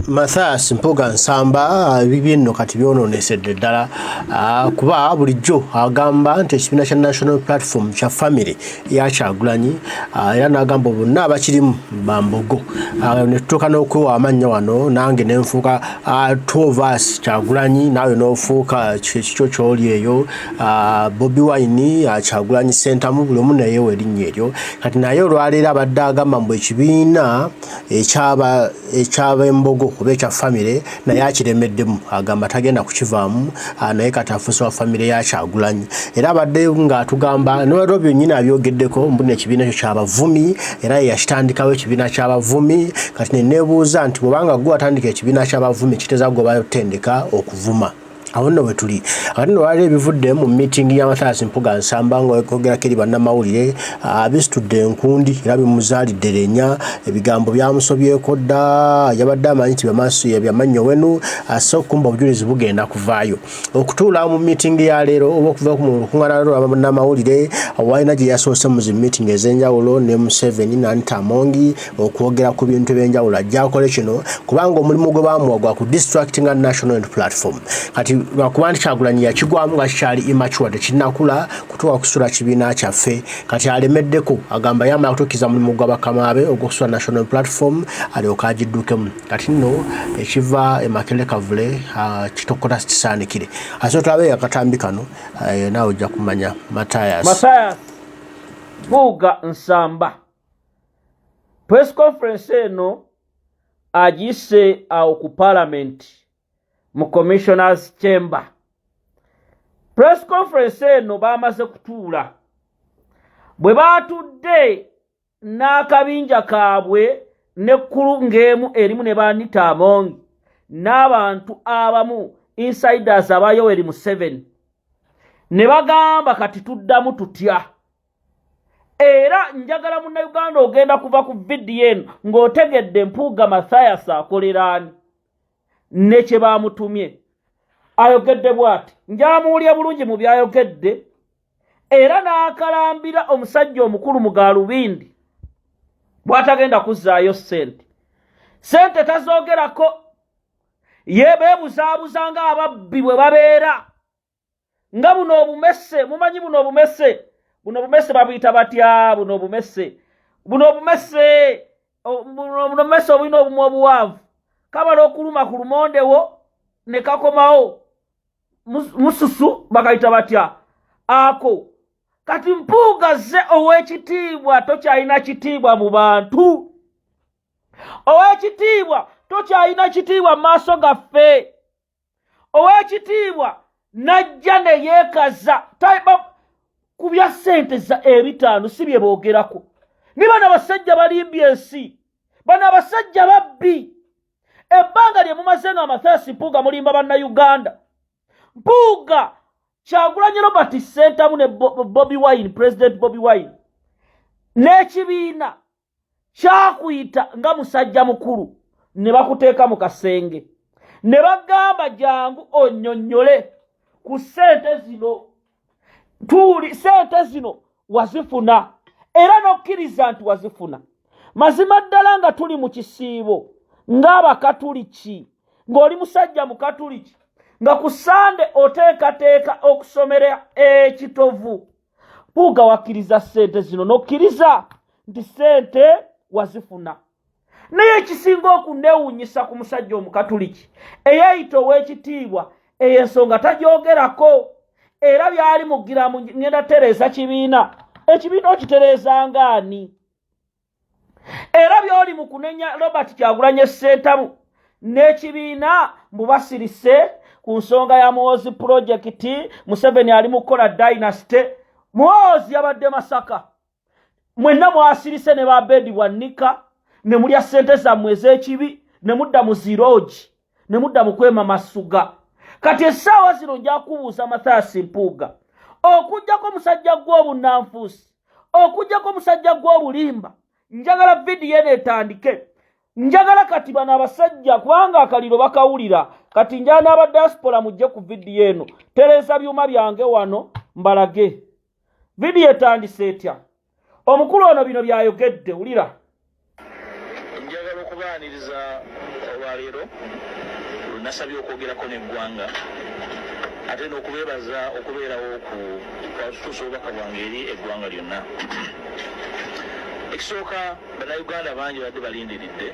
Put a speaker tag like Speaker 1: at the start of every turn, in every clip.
Speaker 1: Mathias Mpuuga Nsamba, ebibye nno kati byonoonesedde ddala, kuba bulijjo agamba nti ekibiina kya National Platform kya family ya Kyagulanyi, era n'agamba bonna abakirimu bambogo. Ne tutuuka n'okwewa amannya wano, nange ne nfuuka Twovas Kyagulanyi, naawe n'ofuuka kikyo ky'oli eyo, Bobi Wine, Kyagulanyi Ssentamu, buli omu nayewa erinnya eryo. Kati naye olwaleero abadde agamba mbu ekibiina ekyabembogo oba ekya famire naye akiremeddemu, agamba tagenda kukivaamu, naye kati afuuse wa famire ya Kyagulanyi. Era abadde ng'atugamba newaliwo byonnyini abyogeddeko mbu ekibiina ekyo kyabavumi, era ye yakitandikawo ekibiina kyabavumi. Kati neneebuuza nti bwobanga gwe watandika ekibiina kyabavumi, kiteeza gwe batendeka okuvuma? Awo nno wetuli. Ate nno waliwo ebivudde mu meeting ya Mathias Mpuuga Nsamba ng'ogerako eri bannamawulire, bisitudde enkundi era bimuzaalidde lenya. Ebigambo byamusobyeko dda, yabadde amanyi nti byamannyo wenu, so kumba obujulizi bugenda kuvaayo. Okutuula mu meeting ya leero oba okuva mu lukuŋŋaana lwa bannamawulire, walina gye yasoose mu zi meeting ez'enjawulo ne Museveni ne Anita Among okwogera ku bintu ebyenjawulo. Ajja akole kino kubanga omulimu gwe bamuwa gwa ku distractinga National Platform. Kati lwakuba nti Kyagulanyi yakigwamu nga kikyali immature, tekinnakula kutuuka kusula kibiina kyaffe, kati alemeddeko. Agamba yamala kutuukiza mulimu gwa bakama be ogw'okusula National Platform, alyoke agiddukemu. Kati nno ekiva emakere kavule kitokota kisaanikire. Ate tulabe akatambi kano, naawe ojja kumanya Mathias.
Speaker 2: Mathias Mpuuga Nsamba press conference eno agiyise awo ku Parliament mu Commissioners Chamber. Press conference eno bamaze kutuula, bwe baatudde n'akabinja kaabwe nekkulu ng'emu erimu ne ba Anita Among n'abantu abamu, insiders aba Yoweri Museveni, ne bagamba, "Kati tuddamu tutya?" Era njagala Munnayuganda ogenda kuva ku vidiyo eno ng'otegedde Mpuuga Mathayas akoleraani ne kye baamutumye. Ayogedde bw'ati, njamuwulya bulungi mu byayogedde, era n'akalambira omusajja omukulu mu gaalubindi bw'atagenda kuzzaayo ssente. Ssente tazoogerako, ye beebuzaabuza ng'ababbi bwe babeera nga buno obumese. Mumanyi buno obumese, buno obumese babuyita batya? Buno obumese, buno obumese, buno obumese obulina obumwa obuwanvu, kabala okuluma ku lumondewo ne kakomawo mususu, bakayita batya ako? Kati Mpuuga ze ow'ekitiibwa tokyalina kitiibwa mu bantu, ow'ekitiibwa tokyalina kitiibwa mu maaso gaffe. Ow'ekitiibwa najja ne yeekaza ku bya ssente za 500, si bye boogerako. Ni bano abasajja balimbye ensi, bano abasajja babbi. Ebbanga lye mumaze nga Mathias Mpuuga mulimba Bannayuganda. Mpuuga, Kyagulanyi Robert Ssentamu ne Bobi Wine, President Bobi Wine n'ekibiina kyakuyita nga musajja mukulu, ne bakuteeka mu kasenge ne bagamba, "Jangu onnyonnyole ku ssente zino." Tuuli ssente zino wazifuna, era n'okkiriza nti wazifuna. Mazima ddala nga tuli mu kisiibo ng'Abakatuliki, ng'oli musajja Mukatuliki, nga ku Sande oteekateeka okusomera ekitovu, Mpuuga wakkiriza ssente zino n'okkiriza nti ssente wazifuna. Naye ekisinga okunewuunyisa ku musajja Omukatuliki eyeeyita ow'ekitiibwa, eyo ensonga tagyogerako. Era byali mugiramu, "Ngenda tereeza kibiina." Ekibiina okitereeza ngaani? Era byoli mu kunenya Robert Kyagulanye Ssentamu n'ekibiina mbu basirise ku nsonga ya Muhoozi project, Museveni ali mu kukola dynasty. Muhoozi yabadde Masaka, mwenna mwasirise ne babedi bwannika ne mulya ssente zammwe ez'ekibi, ne mudda mu ziroogi, ne mudda mu kwema masuga. Kati essaawa zino nja kubuuza Mathias Mpuuga, okugjako musajja gw'obunnanfuusi, okugjako musajja gw'obulimba, njagala vidiyo eno etandike. Njagala kati bano abasajja, kubanga akaliro bakawulira kati, njala n'aba diaspora mujje ku vidiyo eno. Tereeza byuma byange wano mbalage vidiyo etandise etya. Omukulu ono bino byayogedde, wulira.
Speaker 3: Njagala okubaaniriza Olwaleero lwenasabye okwogerako n'eggwanga ate n'okubeebaza okubeerawo ku kutuusa obubaka bwange eri eggwanga lyonna. Ekisooka, Bannayuganda bangi badde balindiridde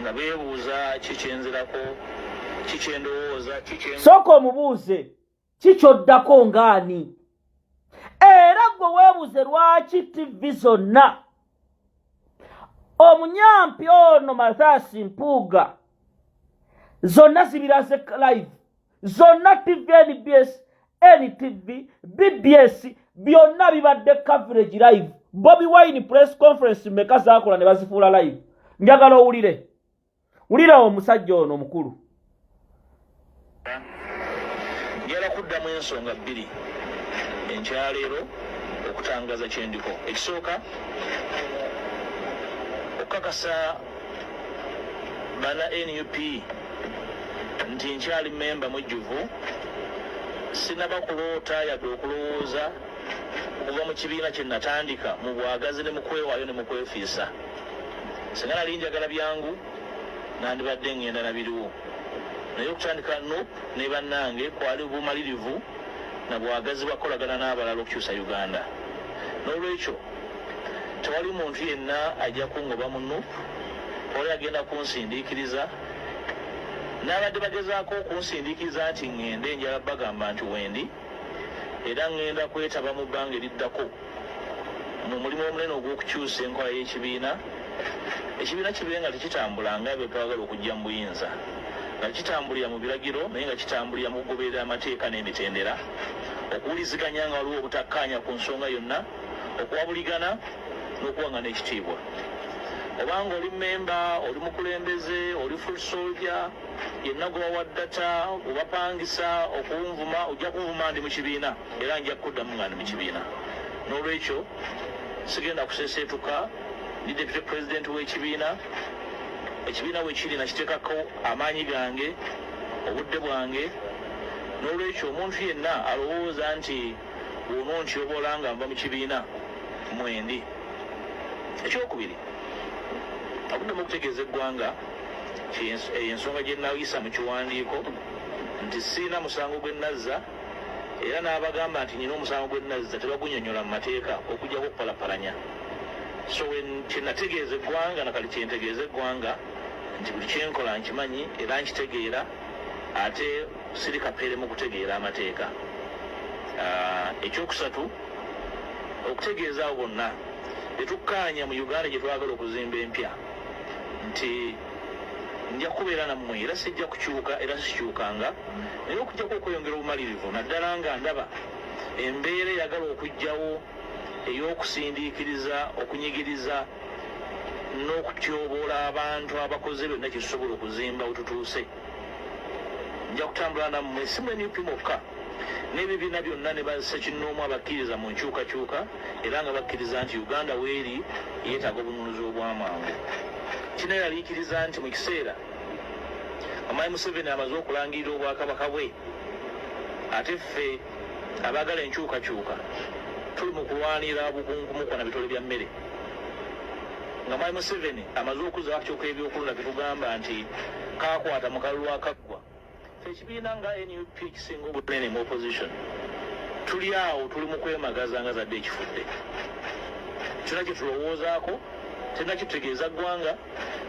Speaker 3: nga beebuuza kikyenzirako, kikyendowooza.
Speaker 2: Sooka omubuuze kikyoddako ng'ani, era gwe weebuze lwaki ttivi zonna omunyampi ono Mathias Mpuuga zonna zibiraze live, zonna TV, NBS, NTV, BBS, byonna bibadde coverage live. Bobi Wine press conference meka zakola ne bazifuula live? Njagala owulire, wulira omusajja ono omukulu.
Speaker 3: Njala kuddamu ensonga bbiri enkyaleero okutangaza kyendiko. Ekisooka, okukakasa bana NUP nti nkyali memba mujjuvu, sinaba kuloota yadde okulowooza okuva mu kibiina kye natandika mu bwagazi ne mu kwewaayo ne mu kwefiisa. Singa nali njagala byangu, nandibadde ngenda na biriwo, naye okutandika NUP ne bannange kwali bumalirivu na bwagazi bwa kukolagana n'abalala okukyusa Uganda. N'olwekyo tewali muntu yenna ajja kungoba mu NUP, tewali agenda kunsindiikiriza. N'abadde bagezaako okunsindiikiriza nti ŋŋende, njala bagamba nti wendi era ŋŋenda kwetaba mu bbanga eriddako mu mulimu omunene ogw'okukyusa enkola y'ekibiina, ekibiina kibe nga tekitambula nga bwe twagala okujja mu buyinza, nga kitambulira mu biragiro, naye nga kitambulira mu kugoberera amateeka n'emitendera, okuwuliziganya nga waliwo obutakkaanya ku nsonga yonna, okuwabuligana n'okuwangana ekitiibwa. Obanga oli memba, oli mukulembeze, oli full soldier, yenna gwebawa data obapangisa okunvuma, ojja kunvuma ndi mu kibiina era nja kuddamu nga ndi mu kibiina. N'olwekyo sigenda kuseseetuka. Ndi deputy president w'ekibiina. Ekibiina bwe kiri nakiteekako amaanyi gange, obudde bwange. N'olwekyo omuntu yenna alowooza nti bw'onontyobola nga nva mu kibiina, mwendi. Ekyokubiri, okuddamu okutegeeza eggwanga ensonga gye nayisa mu kiwandiiko nti siina musango gwe nazza, era n'abagamba nti nyina omusango gwe nazza tebagunyonyola mu mateeka okuggyako okupalapalanya. So kyenategeeza eggwanga nakali kyentegeeza eggwanga nti buli kyenkola nkimanyi era nkitegeera, ate siri kapeere mu kutegeera amateeka. Ekyokusatu, okutegeeza abo bonna tetukkaanya mu Uganda gye twagala okuzimba empya nti nja kubeera nammwe era sijja kukyuka era sikyukanga, naye okujjako okweyongera obumalirivu, naddala nga ndaba embeera eyagala okugjawo ey'okusindiikiriza, okunyigiriza n'okutyoboola abantu abakoze byonna kyetusobola okuzimba wetutuuse. Nja kutambula nammwe, si mu NUP mwokka, n'ebibiina byonna ne bassekinnoomu abakkiriza mu nkyukakyuka era nga bakkiriza nti Uganda weeri yeetaaga obununuzi obw'amangu. Kineeraliikiriza nti mu kiseera Omwami Museveni amaze okulangirira obwakabaka bwe, ate ffe abaagala enkyukakyuka tuli mu kulwanira bukunkumukwa na bitole bya mmere, nga Mwami Museveni amaze okuzza akakiiko k'ebyokulonda ketugamba nti kakwata mu kalulu akaggwa. Ffe ekibiina nga NUP ekisinga obunene mu opposition tuli awo, tuli mu kwemagaza nga zadde ekifudde. Kyonna kye tulowoozaako terina kitutegeeza ggwanga,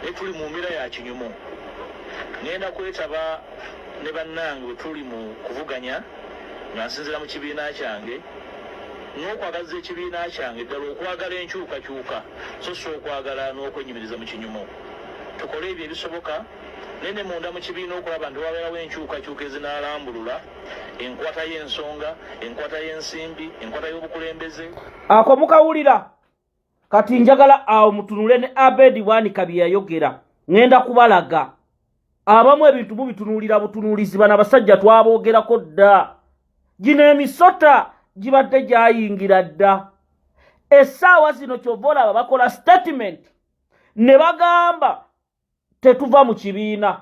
Speaker 3: naye tuli mu mbeera ya kinyumu. Ŋŋenda kwetaba ne bannange bwe tuli mu kuvuganya nga nsinziira mu kibiina kyange n'okwagaliza ekibiina kyange ddala okwagala enkyukakyuka, so si okwagala n'okwenyumiriza mu kinyumu. Tukole ebyo ebisoboka naye ne munda mu kibiina okulaba nti wabeerawo enkyukakyuka ezinaalambulula enkwata y'ensonga, enkwata y'ensimbi, enkwata y'obukulembeze.
Speaker 2: Ako mukawulira. Kati njagala awo mutunule ne Abedi Bwanika bye yayogera. Ŋŋenda kubalaga abamu ebintu mubitunuulira butunuulizi. Bano abasajja twaboogerako dda, gino emisota gibadde gyayingira dda. Essaawa zino kyova olaba bakola statement ne bagamba tetuva mu kibiina,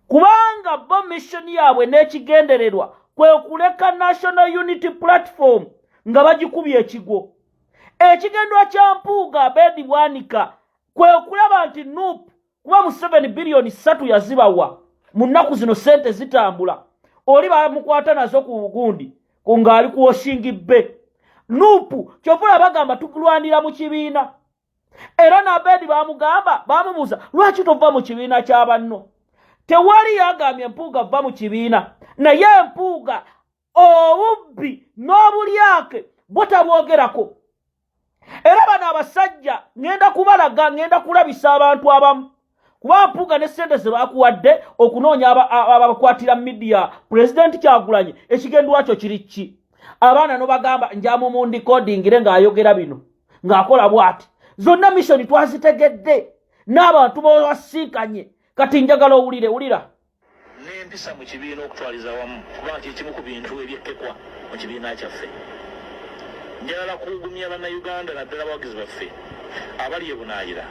Speaker 2: kubanga bo mission yaabwe n'ekigendererwa kwe kuleka National Unity Platform nga bagikubye ekigwo. Ekigendwa kya Mpuuga Abedi Bwanika kwe kulaba nti NUP Kuba Museveni biliyoni 3 yazibawa mu nnaku zino, sente zitambula. Oli bamukwata nazo ku gundi ng'ali ku washing bay. NUP kyova bagamba tukulwanira mu kibiina. Era nabedi bamugamba, bamubuuza, "Lwaki tova mu kibiina kya banno?" Tewali yagambye Mpuuga va mu kibiina, naye Mpuuga obubbi n'obulyake bwo tabwogerako. Era bano abasajja ŋŋenda kubalaga, ŋŋenda kulabisa abantu abamu, kuba Mpuuga ne ssente ze bakuwadde okunoonya abakwatira media Pulezidenti Kyagulanyi, ekigendwa kyo kiri ki? Abaana nobagamba njamu mundikodingire ng'ayogera bino, ng'akola bw'ati. Zonna mission twazitegedde n'abantu bawasinkanye. Kati njagala owulire, wulira.
Speaker 3: N'empisa mu kibiina okutwaliza awamu, kubanga kiri kimu ku bintu ebyekkekwa mu kibiina kyaffe. Njagala kugumya Bannayuganda, naddala abawagizi baffe abali e bunaayira.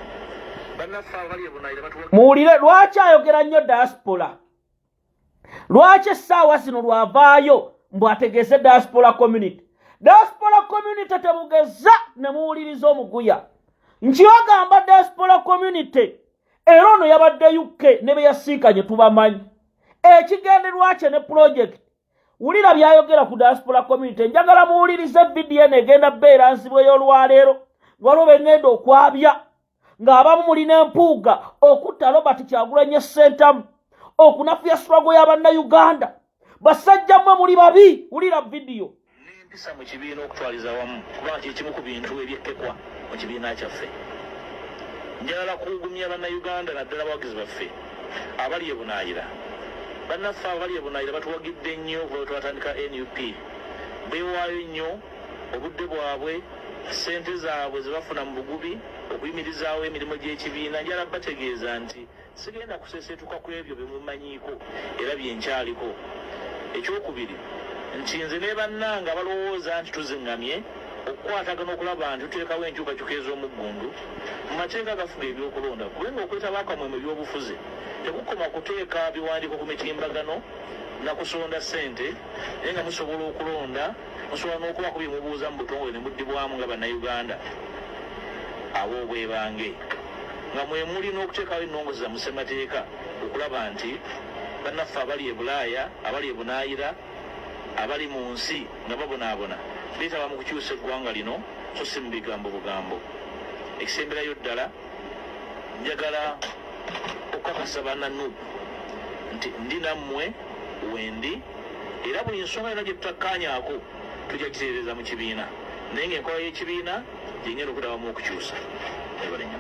Speaker 3: Bannaffe abali e bunaayira batuwa
Speaker 2: Muwulire lwaki ayogera nnyo diaspora. Lwaki essaawa zino lwavaayo mbw ategeeze diaspora community? Diaspora community temugeza ne muwuliriza omuguya. Nkibagamba, diaspora community, era ono yabadde UK ne be yasinkanye tubamanyi, ekigenderwa kye ne project. Wulira byayogera ku diaspora community. Njagala muwulirize vidiyo eno, egenda beera nzibu ey'olwaleero. Waliwo beŋŋenda okwabya ng'abamu mulina Empuuga okutta Robert Kyagulanyi Ssentamu, okunafuya struggle y'Abannayuganda. Basajja mmwe muli babi. Wulira vidiyo.
Speaker 3: N'empisa mu kibiina okutwaliza awamu, kubanga kiri kimu ku bintu ebyekkekwa mu kibiina kyaffe. Njagala kugumya Bannayuganda, naddala abawagizi baffe abali e bunaayira. Bannaffe abali e bunaayira batuwagidde nnyo okuva lwe twatandika NUP. Beewaayo nnyo obudde bwabwe, ssente zaabwe ze bafuna mu bugubi okuyimirizaawo emirimu gy'ekibiina. Njala bategeeza nti sigenda kuseseetuka ku ebyo bye mumanyiiko era byenkyaliko. Ekyokubiri, nti nze ne bannange abalowooza nti tuziŋŋamye okukwatagana okulaba nti tuteekawo enkyukakyuka ez'omuggundu mu mateeka agafuga ebyokulonda, kubanga okwetaba kwammwe mu byobufuzi tekukoma kuteeka biwandiiko ku mitimbagano na kusonda ssente, naye nga musobola okulonda, musobola n'okubako bye mubuuza mu butongole ne muddibwamu nga Bannayuganda ab'obwebange, nga mwe muli n'okuteekawo ennongoosereza mu ssemateeka okulaba nti bannaffe abali e Bulaaya, abali e bunaayira, abali mu nsi nga babonaabona beetaba mu kukyusa eggwanga lino, so si mu bigambo bugambo. Ekisemberayo ddala, njagala okukakasa banna NUP nti ndi nammwe wendi, era buli nsonga yonna gye tutakkaanyaako tujja kitereeza mu kibiina, naye ng'enkola y'ekibiina gyengenda okudabamu okukyusa. Mwebale nnyo.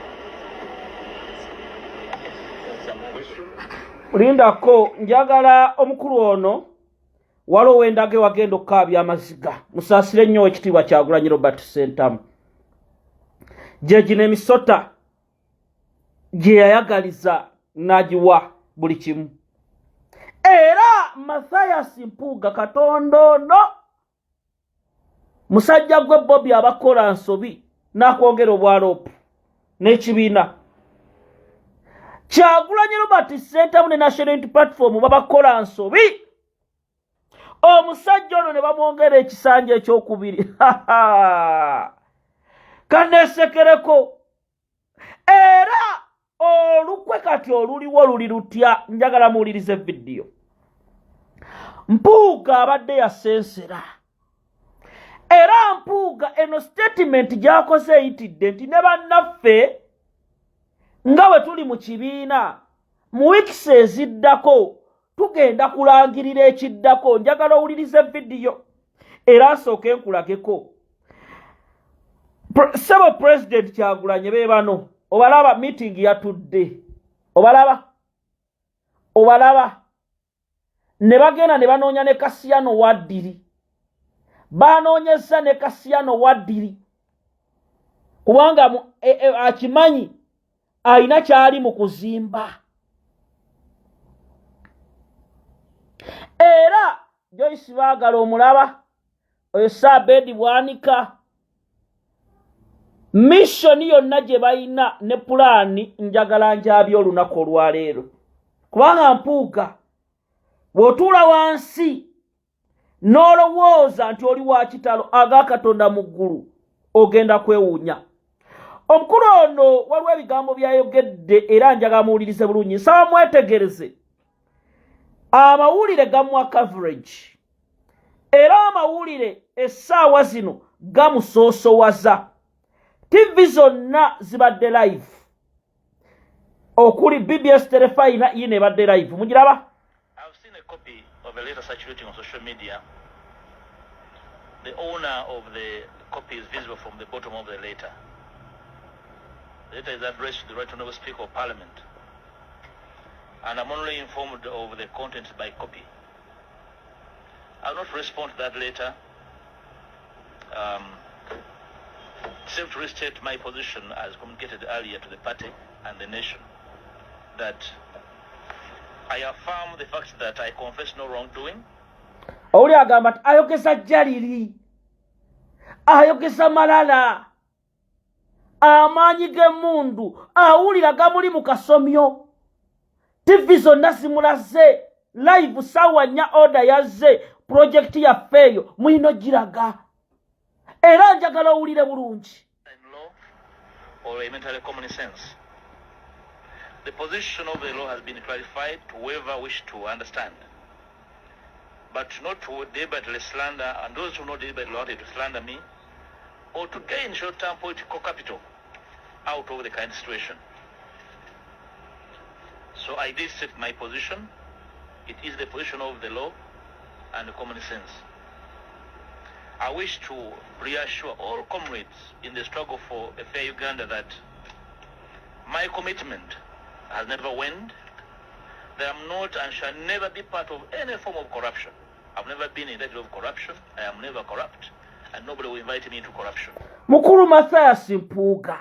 Speaker 2: Lindako, njagala omukulu ono waliwo wendage wagenda okukaabya amaziga. Musaasire nnyo ekitiibwa Kyagulanyi Robert Sentamu. Gye gino emisota gye yayagaliza n'agiwa buli kimu. Era Mathayas Mpuuga, Katonda ono musajja gwe Bobi abakola nsobi n'akwongera obwaloopu n'ekibiina Kyagulanyi Robert Sentamu ne National Unity Platform babakola nsobi, omusajja ono ne bamwongera ekisanja ekyokubiri. Kaneesekereko era olukwe kati oluliwo luli lutya? Njagala muwulirize vidiyo. Mpuuga abadde yasensera, era Mpuuga eno statement gy'akoze eyitidde nti ne bannaffe nga bwe tuli mu kibiina, mu wiikisi eziddako tugenda kulangirira ekiddako. Njagala owulirize vidiyo era nsooke nkulageko. Ssebo Pulezidenti Kyagulanye, be bano obalaba, meeting yatudde, obalaba, obalaba ne bagenda ne banoonya ne Kasiyano waddiri, banoonyeza ne Kasiyano waddiri, kubanga akimanyi alina kyali mu kuzimba. Era Joyce baagala omulaba oyo Saabedi Bwanika, mission yonna gye balina ne pulaani njagala njabya olunaku olwaleero, kubanga Mpuuga bw'otuula wansi n'olowooza nti oli wa kitalo aga Katonda mu ggulu, ogenda kwewuunya. Omukulu ono waliwo ebigambo byayogedde era njagala muwulirize bulungi, nsaba mwetegereze. Amawulire gamuwa coverage era amawulire essaawa zino gamusoosowaza. TV zonna zibadde live, okuli BBS Terefayina, yino ebadde live, mugiraba.
Speaker 3: I've seen a copy of a letter circulating on social media. The owner of the copy is visible from the bottom of the letter. The letter is addressed to the Right Honourable Speaker of Parliament, and I'm only informed of the contents by copy. I will not respond to that letter, except to restate my position as communicated earlier to the party and the nation, that I affirm the fact that I confess no wrongdoing.
Speaker 2: Owuli agamba nti ayogeza jaliri, ayogeza malala, amaanyi g'emmundu awulira gamuli mu kasomyo. TV zonna zimulaze live saawa 4, order yazze, pulojekiti yaffe eyo mulina giraga era njagala owulire bulungi.
Speaker 3: In law or elementary common sense. The position of the law has been clarified to whoever wish to understand, but not to deliberately slander, and those who not deliberately wanted to slander me, or to gain short-term political capital out of the current situation. So I did set my position. It is the position of the law and common sense. I wish to reassure all comrades in the struggle for a fair Uganda that my commitment has never waned, that I'm not and shall never be part of any form of corruption. I've never been indicted of corruption. I am never corrupt, and nobody will invite me into corruption.
Speaker 2: Mukulu Mathias Mpuuga,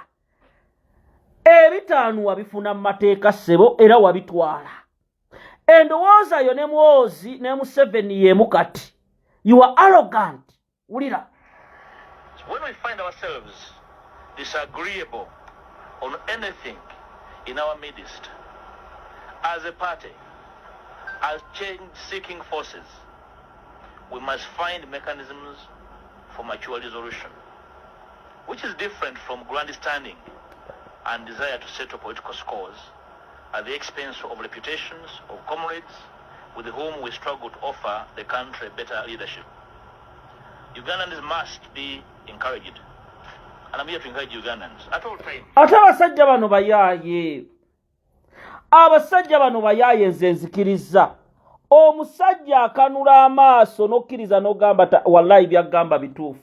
Speaker 2: 5 wabifuna mu mateeka, ssebo, era wabitwala. Endowooza yo ne Muhoozi ne Museveni y'emu kati. You are arrogant, wulira.
Speaker 3: So when we find ourselves disagreeable on anything in our midst, as a party, as change-seeking forces, we must find mechanisms for mature resolution, which is different from grandstanding and desire to settle political scores at the expense of reputations of comrades with whom we struggle to offer the country better leadership. Ugandans must be encouraged. And I'm here to encourage Ugandans at all times.
Speaker 2: Ate abasajja bano bayaaye, abasajja bano bayaaye. Nze nzikiriza omusajja akanula amaaso n'okkiriza n'ogamba wallayi byaggamba bituufu.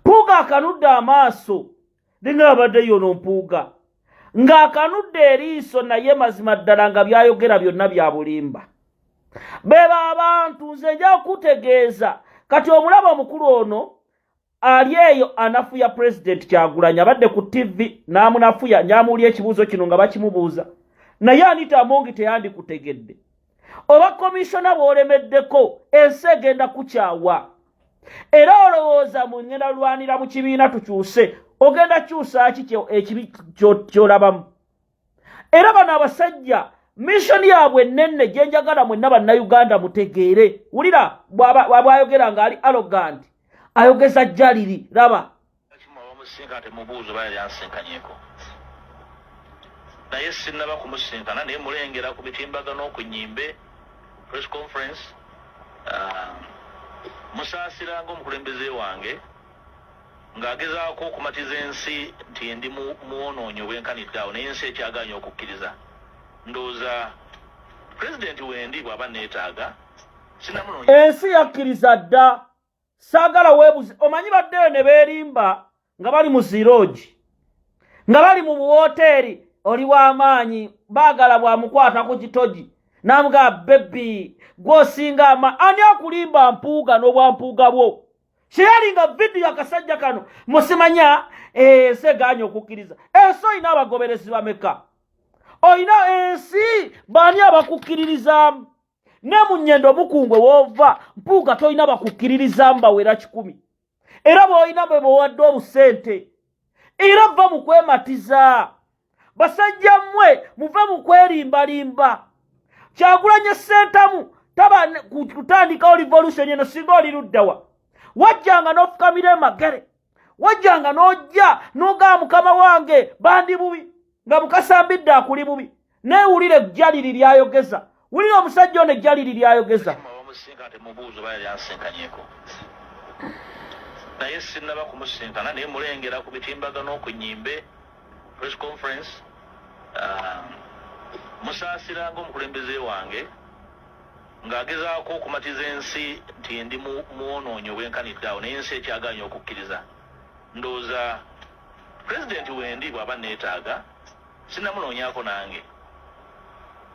Speaker 2: Mpuuga akanudde amaaso linga abadde yono Mpuuga ng'akanudde eriiso, naye mazima ddala nga byayogera byonna bya bulimba. Beba abantu nze nja kutegeeza kati omulaba omukulu ono ali eyo anafuya Pulezidenti Kyagulanyi, abadde ku TV n'amunafuya, nyamuwulya ekibuuzo kino nga bakimubuuza, naye Anita Amongi teyandikutegedde. Oba komishona bw'olemeddeko, ensi egenda kukyawa. Era olowooza mugenda lwanira mu kibiina tukyuse, ogenda kyusa ki ekibi ky'olabamu? Era bano abasajja mission yaabwe ennene gye njagala mwenna Bannayuganda mutegeere. Wulira bw'ayogera ng'ali arrogant, ayogeza jaliri, laba.
Speaker 3: Kimu abamusinkana temubuuza oba yali ansinkanyeko, naye sinnaba kumusinkana, naye mulengera ku mitimbagano, ku nyimbe press conference. Musaasira ng'omukulembeze wange ng'agezaako okumatiza ensi nti ndi mwonoonyi obwenkanidde awo, naye ensi ekyaganya okukkiriza. Ndowooza pulezidenti wendi bw'aba neetaaga sinamunoonya.
Speaker 2: Ensi yakkiriza dda, saagala weebuze. Omanyi baddeyo ne beerimba nga bali mu ziroogi, nga bali mu buwooteeri, oli w'amaanyi, baagala bwamukwata ku kitogi n'amugamba, "Baby, gw'osinga ama." Ani akulimba, Mpuuga n'obwampuuga bwo? Kyeyalinga vidiyo akasajja kano musimanya ensi egaanye okukkiriza. Ensi olina abagoberezi bameka? Olina ensi baani abakukkiririzaamu? Ne mu nnyendo mukungwe woova, Mpuuga, tolina bakukkiririzaamu bawera 100, era bw'olina bwe bwewadde obusente. Era va mu kwematiza, basajja mmwe, muve mu kwerimbalimba. Kyagulanye Ssentamu taba kutandikawo revolution eno. Singa oli luddawa, wajjanga n'ofukamira emagere. Wajjanga n'ojja n'ogamba mukama wange bandi bubi, nga Mukasa Mbidde akuli bubi. Naye wulira ejjaliri lyayogeza, wulira omusajja ono ejjaliri lyayogeza.
Speaker 3: Bamusinkana temubuuza oba yali ansinkanyeko, naye sinnaba kumusinkana, naye mulengera ku mitimbagano, ku nnyimbe, press conference. Musaasira ng'omukulembeze wange ng'agezaako okumatiza ensi nti ndi mwonoonyi obwenkanidde awo, naye ensi ekyagaanye okukkiriza. Ndowooza pulezidenti wendi bw'aba neetaaga, sinnamunoonyaako, nange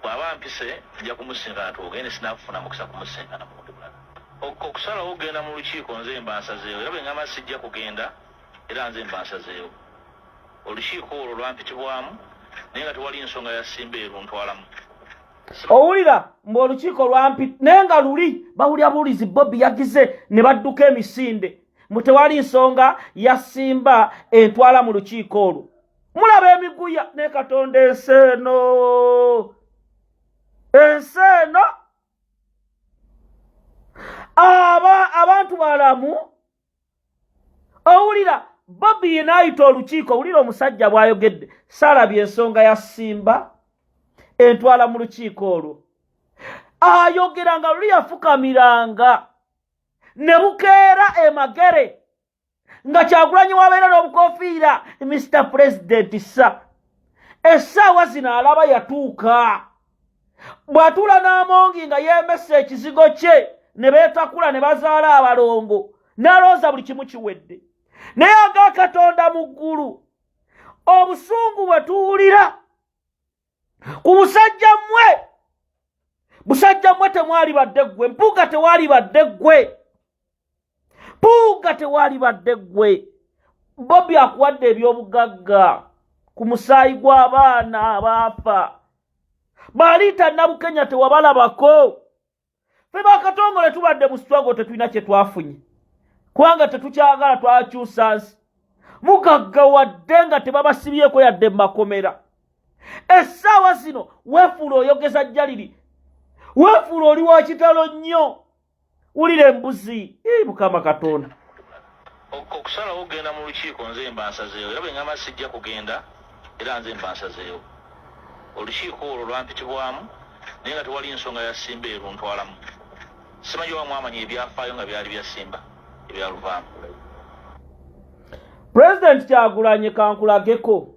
Speaker 3: bw'aba mpise nja kumusinkana twogende. Sinakufuna mukisa kumusinkana mulundi mulala. Okusalawo okugenda mu lukiiko nze mba nsazeewo, era bwe ngamba sijja kugenda, era nze mba nsazeewo. Olukiiko olwo lwampitibwamu, naye nga tewali nsonga ya Simba eruntwalamu.
Speaker 2: Owulira mbu olukiiko lwampi, naye nga luli bawulira buwulizi Bobi yagize ne badduka emisinde, mbu tewali nsonga ya Simba entwala mu lukiiko olwo. Mulaba emiguya ne Katonda. Ensi eno, ensi eno, aba abantu balamu. Owulira Bobi ye n'ayita olukiiko. Owulira omusajja bw'ayogedde, saalabye ensonga ya Simba entwala mu lukiiko olwo. Ayogera nga luli yafukamiranga ne bukeera emagere nga Kyagulanyi wabeera n'obukofiira, "Mr President sir." Essaawa zino alaba yatuuka, bw'atuula n'amongi nga yeemesa ekizigo kye ne beetakula ne bazaala abalongo, n'alowooza buli kimu kiwedde. Naye aga Katonda mu ggulu, obusungu bwe tuwulira ku busajja mmwe, busajja mmwe, temwali badde ggwe Mpuuga, tewali badde ggwe Mpuuga, tewali badde ggwe. Bobi akuwadde ebyobugagga ku musaayi gw'abaana abaafa baliita Nabukenya, tewabalabako. Fe bakatongole tubadde mu struggle, tetulina kye twafunye kubanga tetukyagala, twakyusa nsi. Mugaggawadde nga tebabasibyeko yadde mu makomera. Essaawa zino weefuula oyogeza jjaliri, weefuula oli wa kitalo nnyo. Wulira embuzi. Mukama Katonda.
Speaker 3: Okusalawo okugenda mu lukiiko nze mba nsazeewo, era bwe ngamba sijja kugenda, era nze mba nsazeewo. Olukiiko olwo lwampitibwamu, naye nga tewali nsonga ya Simba eruntwalamu. Simanyi oba mwamanya ebyafaayo nga byali bya Simba ebyaluvaamu.
Speaker 2: Pulezidenti Kyagulanyi, kankulageko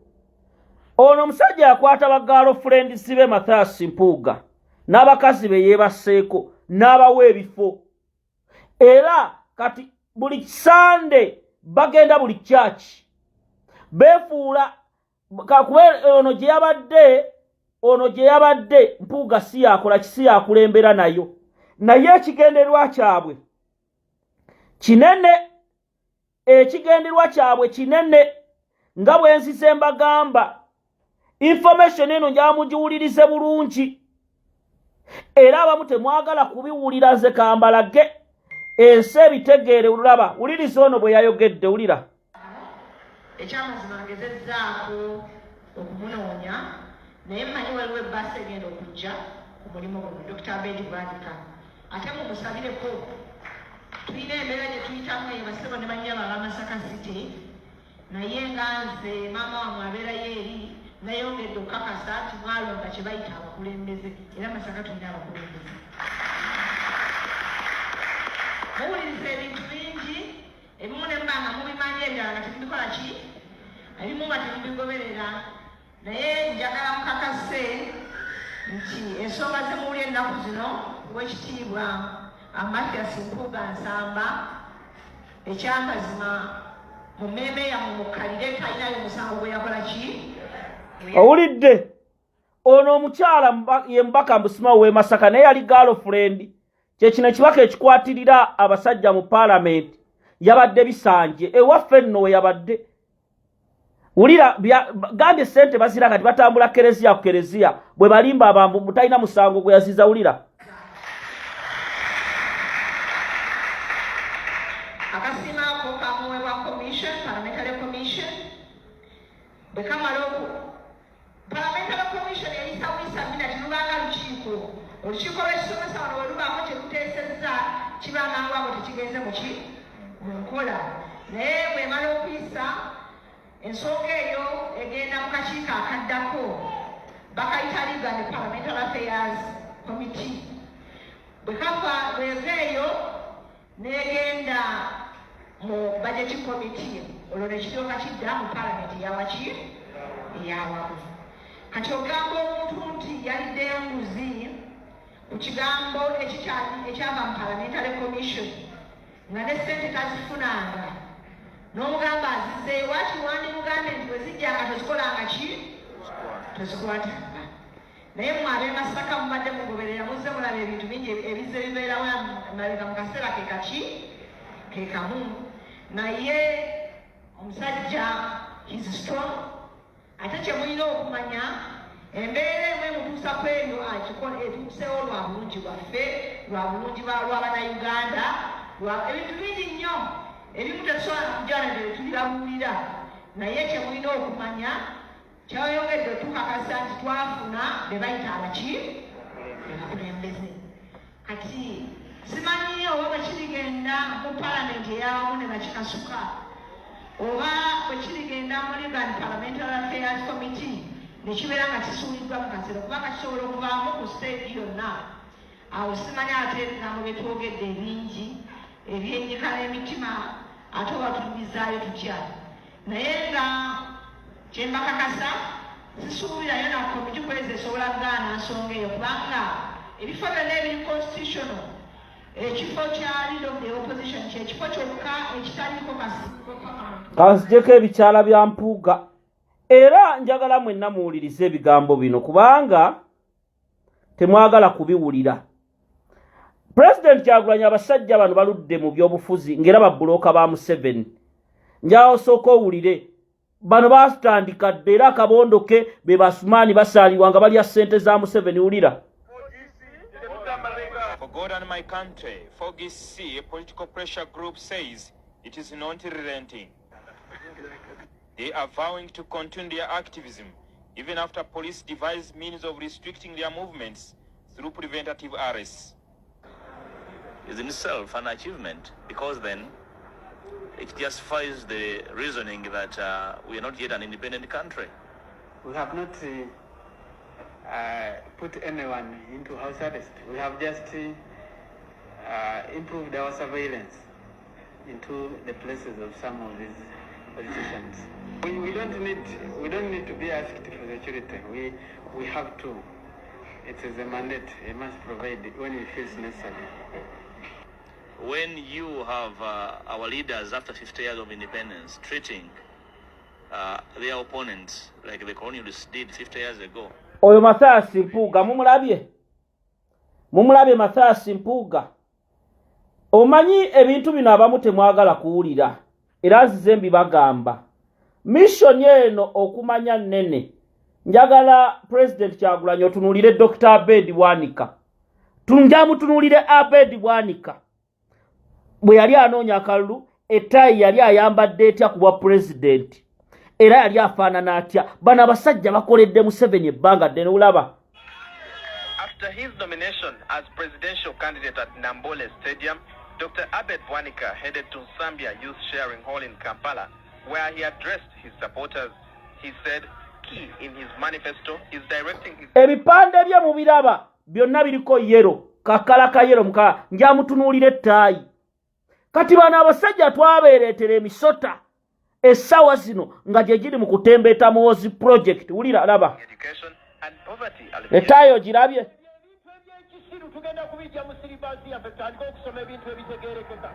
Speaker 2: ono omusajja yakwata ba girlfriends be, Mathias Mpuuga, n'abakazi be yeebaseeko n'abawa ebifo, era kati buli Sande bagenda buli kyaki beefuula kakuba ono gye yabadde, ono gye yabadde. Mpuuga si yakola kisi yakulembera nayo, naye ekigendererwa kyabwe kinene, ekigendererwa kyabwe kinene. Nga bwe nzize mbagamba, information eno njamugiwulirize bulungi, era abamu temwagala kubiwulira. Nze kambalage ensi ebitegeere. Laba, wuliriza ono bwe yayogedde, wulira.
Speaker 4: Ekyamazima ngezezzaako okumunoonya, naye mmanyi waliwo ebbaasi egenda okujja ku mulimu guno, Dr Abed Bwanika, ate mumusabireko. Tulina embeera gye tuyitamu eyo, basebo ne bannyabo ab'Amasaka City, naye nga nze maama wammwe abeerayo eri, nayongedde okukakasa nti mwalonda kye bayita abakulembeze, era Masaka tulina abakulembeze. Muwuliriza ebintu bingi, ebimu ne muba nga mubimanyi, ebirala nga temubikola ki, ebimu nga temubigoberera, naye njagala mukakase nti ensonga zemuwulira ennaku zino, Owekitiibwa Mathias Mpuuga Nsamba, ekyamazima mu mmeeme yammwe mukkalire talinayo musango gwe yakola ki.
Speaker 2: Owulidde ono omukyala ye mubaka mbusima w'e Masaka, naye yali girlfriend. Kyekino ekibaka ekikwatirira abasajja mu paalamenti. Yabadde bisanje ewaffe nno we yabadde. Wulira, gambye sente bazira, kati batambula kereziya ku kereziya bwe balimba abambu mutalina musango gwe yaziza. Wulira.
Speaker 4: Akasiimo ako kamuweebwa commission, parliamentary commission. Bwe kamala oku parliamentary commission eyisa buyisa minati, lubanga lukiiko, olukiiko lw'ekisomesa wano. Bwe lubaako kye luteesezza, kiba mangu ago tekigenze muki mu nkola. Naye bwemala okuyisa ensonga eyo, egenda mu kakiiko akaddako, bakayita Legal and Parliamentary Affairs Committee. Bwe kava, bweva eyo n'egenda mu Budget Committee, olwo nekiryoka kidda mu Palamenti eyawaki, eyawamu. Kati ogamba omuntu nti yalidde enguzi ku kigambo ekyava mu Parliamentary Commission, nga ne sente tazifunanga, n'omugamba azizzeeyo. Waki wandimugambye nti bwe zijjanga tozikolanga ki, tozikwatanga? Naye mmwe ab'e Masaka mubadde mugoberera, muzze mulaba ebintu bingi ebizze bibeerawo mabega mu kaseera ke kaki ke kamu. Naye omusajja is strong. Ate kye mulina okumanya, embeera emu emutuusa ku ebyo akikola, etuusewo lwa bulungi bwaffe, lwa bulungi lw'Abannayuganda, lwa ebintu bingi nnyo ebimu tetusobola kujana tubibabuulira. Naye kye mulina okumanya, kyayongedde otukakasa nti twafuna be bayita abaki, abakulembeze. Kati simanyi oba bwe kirigenda mu Palamenti eyawamu ne bakikasuka, oba bwe kirigenda mu Legal and Parliamentary Affairs Committee ne kibeera nga kisuuliddwa mu kasero, kubanga kisobola okuvaamu ku stage yonna. Awo simanyi ate ebigambo bye twogedde ebingi ebyenyika n'emitima, ate oba tulibizaayo tutya? Naye nga kyembakakasa, sisuubirayo na komiti kwezi esobola kugaana nsonga eyo, kubanga ebifo byonna ebiri constitutional, ekifo kya Leader of the Opposition kyekifo kyokka ekitaliiko kasiiko.
Speaker 2: Kanzijeko ebikyala bya Mpuuga. Era njagala mwenna muwulirize ebigambo bino, kubanga temwagala kubiwulira. Pulezidenti Kyagulanyi, abasajja bano baludde mu byobufuzi ng'era babbulooka ba Museveni. Njagala osooka owulire, bano batandika dde era akabondo ke be basumaani basaalirwa nga balya ssente za Museveni. Wulira.
Speaker 5: For God and my country, 4GC, a political pressure group, says it is not relenting. They are vowing to continue their activism even after police devised means of restricting their movements through preventative arrests.
Speaker 3: Is in itself an achievement, because then it justifies the reasoning that we are not yet an independent country.
Speaker 6: We have not put anyone into house arrest. We have just improved our surveillance into the places of some of these politicians. We don't need to be asked for security. We have to. It is a mandate. We must provide it when it feels necessary.
Speaker 3: When you have our leaders after 50 years of independence treating their opponents like the colonialists did 50 years ago,
Speaker 2: Oyo Mathias Mpuuga mumulabye, mumulabye Mathias Mpuuga. Omanyi ebintu bino abamu temwagala kuwulira, era nzize mbibagamba. Mission eno okumanya nnene. Njagala Pulezidenti Kyagulanyi otunuulire Dr Abed Bwanika, tunjamutunuulire Abed Bwanika bwe yali anoonya akalulu, ettaayi yali ayambadde etya ku bwa pulezidenti, era yali afaanana atya? Bano abasajja bakoledde Museveni ebbanga ddene. Olaba.
Speaker 5: After his nomination as presidential candidate at Nambole Stadium, Dr. Abed Bwanika headed to Nsambya Youth Sharing Hall in Kampala, where he addressed his supporters. He said key in his manifesto is directing his
Speaker 2: Ebipande bye mubiraba byonna biriko yellow, kakala ka yellow muka. Njamutunuulira ettaayi. Kati bano abasajja twabeereetera emisota essaawa zino nga gye giri mu kutembeeta Muhoozi project. Wulira, laba.
Speaker 5: education and poverty alleviation.
Speaker 2: Ettaayi ogirabye?
Speaker 7: Ebyo ebyekisiru tugenda kubijja mu syllabus yaffe, tutandike okusoma ebintu ebitegeerekeka.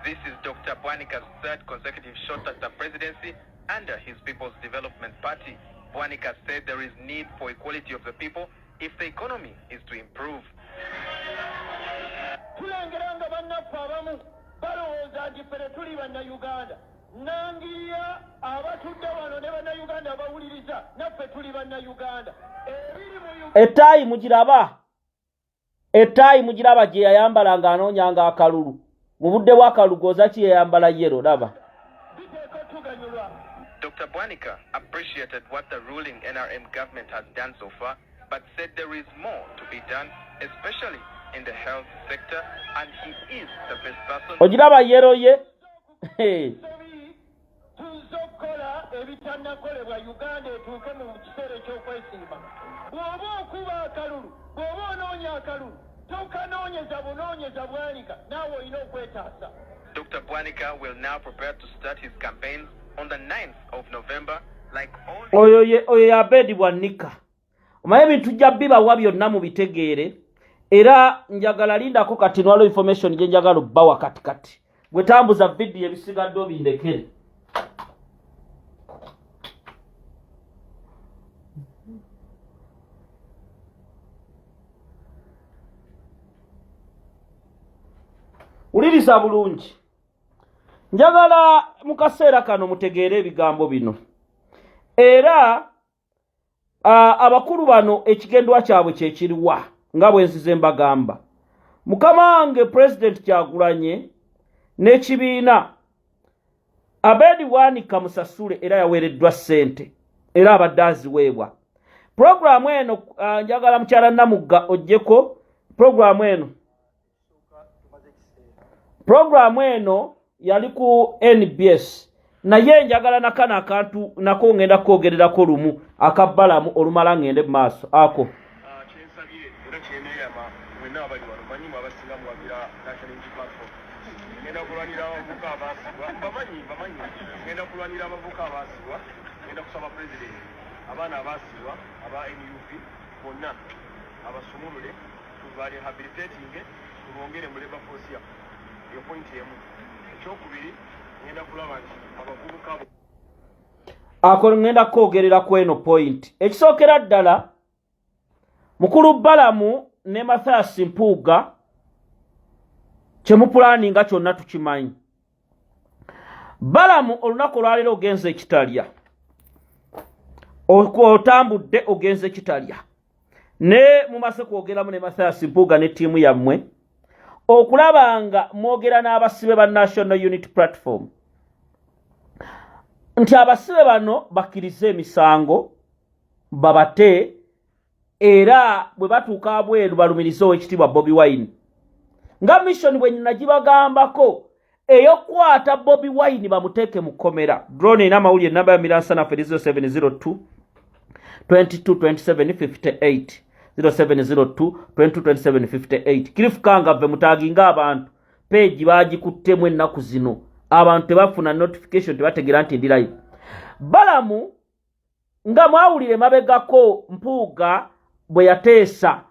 Speaker 5: This is Dr. Bwanika's third consecutive shot at the presidency under his People's Development Party. Bwanika said there is need for equality of the people if the economy is to improve.
Speaker 7: Tulengera nga bannaffe abamu balowooza nti ffe tetuli Bannayuganda. Nangirya abatudde wano ne Bannayuganda abawuliriza, naffe tuli Bannayuganda. Ebiri mu Uganda
Speaker 2: Ettaayi mugiraba? Ettaayi mugiraba gye yayambala ng'anoonyanga akalulu mu budde bw'akalulu? Goza ki yayambala yellow, laba.
Speaker 7: Biteeka otuganyulwa.
Speaker 5: Dr. Bwanika appreciated what the ruling NRM government has done so far, but said there is more to be done, especially in the health sector, and he is the best person
Speaker 2: Ogiraba yellow ye?
Speaker 7: Tuzze okukola ebitannakolebwa Uganda etuuke mu kiseera eky'okwesiima. Bw'oba okuba akalulu, bw'oba onoonya akalulu, tokanoonyeza bunoonyeza Bwanika, naawe olina okwetaasa.
Speaker 5: Dr. Bwanika will now prepare to start his campaigns on the 9th of November like all
Speaker 2: Oyo ye oyo ya Abedi Bwanika. Omanyi ebintu jja bibawa byonna mubitegeere, era njagala lindako kati nwaliwo information gye njagala obbawa kati kati. Gwe tambuza vidiyo ebisigadde obindekere. Wuliriza bulungi, njagala mu kaseera kano mutegeere ebigambo bino. Era abakulu bano ekigendwa kyabwe kyekiriwa nga bwe nzize mbagamba. Mukama wange Pulezidenti Kyagulanye n'ekibiina, Abedi Bwanika musasule, era yaweereddwa ssente era abadde aziweebwa. Pulogulaamu eno njagala mukyala Namugga oggyeko pulogulaamu eno. Pulogulaamu eno yali ku NBS, naye njagala nakano akantu nako ngenda kwogererako lumu akabbalamu olumala ngende mu maaso ako.
Speaker 8: Kyensabye era kyeneyama mwenna abali wano, manyi mwe abasinga muwagira National Unity Platform. Ngenda kulwanira abavubuka abaasibwa, bamanyi bamanyi, ngenda kulwanira abavubuka abaasibwa. Ngenda kusaba President abaana abaasibwa aba NUP bonna abasumulule, tuba rehabilitating, tubongere mu labor force yaffe. Eyo point emu. Ekyokubiri, ngenda kulaba nti abavubuka
Speaker 2: Ako ngenda kwogerera ku eno point. Ekisookera ddala, mukulu Balamu ne Mathias Mpuuga kyemupulaninga kyonna tukimanyi. Balamu, olunaku olwaleero ogenze ekitalya, otambudde ogenze kitalya ne mumaze kwogeramu ne Mathias Mpuuga ne ttiimu yammwe okulaba nga mwogera n'abasibe ba National Unity Platform nti abasibe bano bakkirize emisango babate, era bwe batuuka abweru balumirize owekitiibwa Bobi Wine, nga mission bwe nagibagambako ey'okukwata Bobi Wine bamuteeke mu kkomera. Drone erina amawulire, namba ya miransanafe 0702 22 27 58, 0702 22 27 58. Cliff Kangave mutaginga abantu, page bagikuttemu ennaku zino, abantu tebafuna notification, tebategeera nti ndi live. Balamu, nga mwawulire mabegako Mpuuga bwe yateesa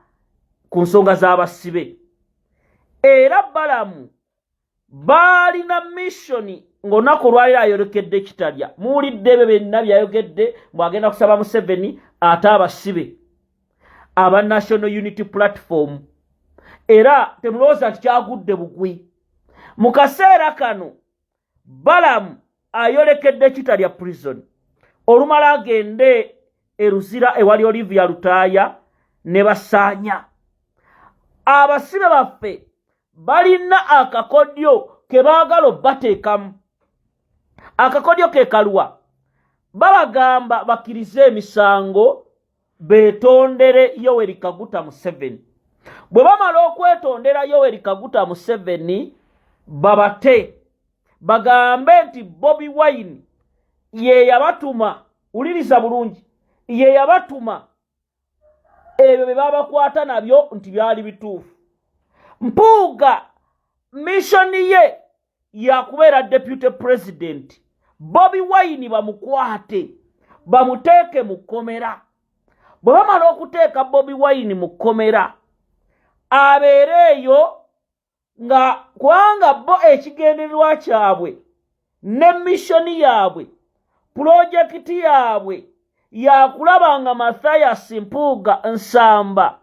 Speaker 2: ku nsonga z'abasibe, era Balamu baalina missioni ng'olunaku olwaliro ayolekedde kitalya. Muwulidde ebyo byonna byayogedde bw'agenda kusaba Museveni ate abasibe aba National Unity Platform. Era temulowooza nti kyagudde bugwi. Mu kaseera kano Balamu ayolekedde kitalya prison, olumala agende eruzira ewali Olivia Lutaaya ne basaanya abasibe baffe. Balina akakodyo ke baagala obbateekamu. Akakodyo ke kaluwa? Babagamba bakkirize emisango, beetondere Yoweri Kaguta Museveni. Bwe bamala okwetondera Yoweri Kaguta Museveni, babate bagambe nti Bobi Wine ye yabatuma. Wuliriza bulungi, ye yabatuma. Ebyo bye babakwata nabyo nti byali bituufu. Mpuuga missioni ye yakubeera deputy president. Bobi Wine bamukwate bamuteeke mu kkomera. Bwe bamala okuteeka Bobi Wine mu kkomera, abeere eyo nga kubanga bo ekigendererwa kyabwe ne missioni yaabwe, pulojekiti yaabwe yakulaba nga Mathias Mpuuga Nsamba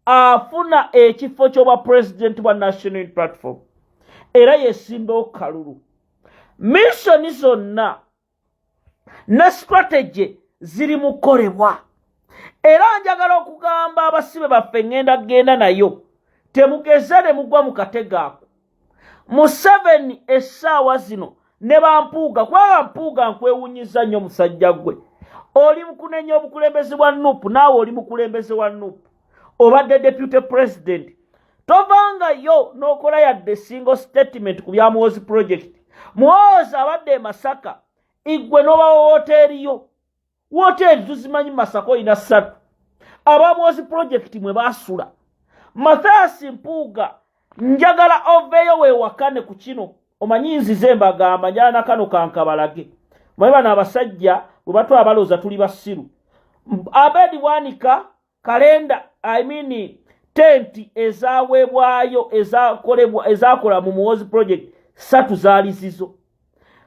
Speaker 2: afuna ekifo ky'obwa pulezidenti bwa National Platform era yesimbewo kalulu. Missioni zonna ne strategy ziri mu kukolebwa. Era njagala okugamba abasibe baffe, ŋŋenda kugenda nayo, temugeze ne mugwa mu katego ako. Museveni essaawa zino ne bampuuga, kubanga Mpuuga nkwewunyiza nnyo musajja gwe, oli mukunenya obukulembeze bwa NUP, naawe oli mukulembeze wa NUP, obadde deputy president, tovangayo n'okola yadde single statement ku bya Muhoozi project. Muhoozi abadde e Masaka, igwe n'obawa woteeri yo. Woteeri tuzimanyi, Masaka olina ssatu, abamuhoozi pulojekiti mwe baasula. Mathias Mpuuga, njagala oveeyo weewakane ku kino. Omanyi nzize mbagamba, njala nakano kankabalage. Omanyi bano abasajja bwe batwala balowooza tuli basiru. Abedi Bwanika, kalenda, I mean tenti ezaweebwayo ezakolebwa ezakola mu Muhoozi project ssatu zaali zizo.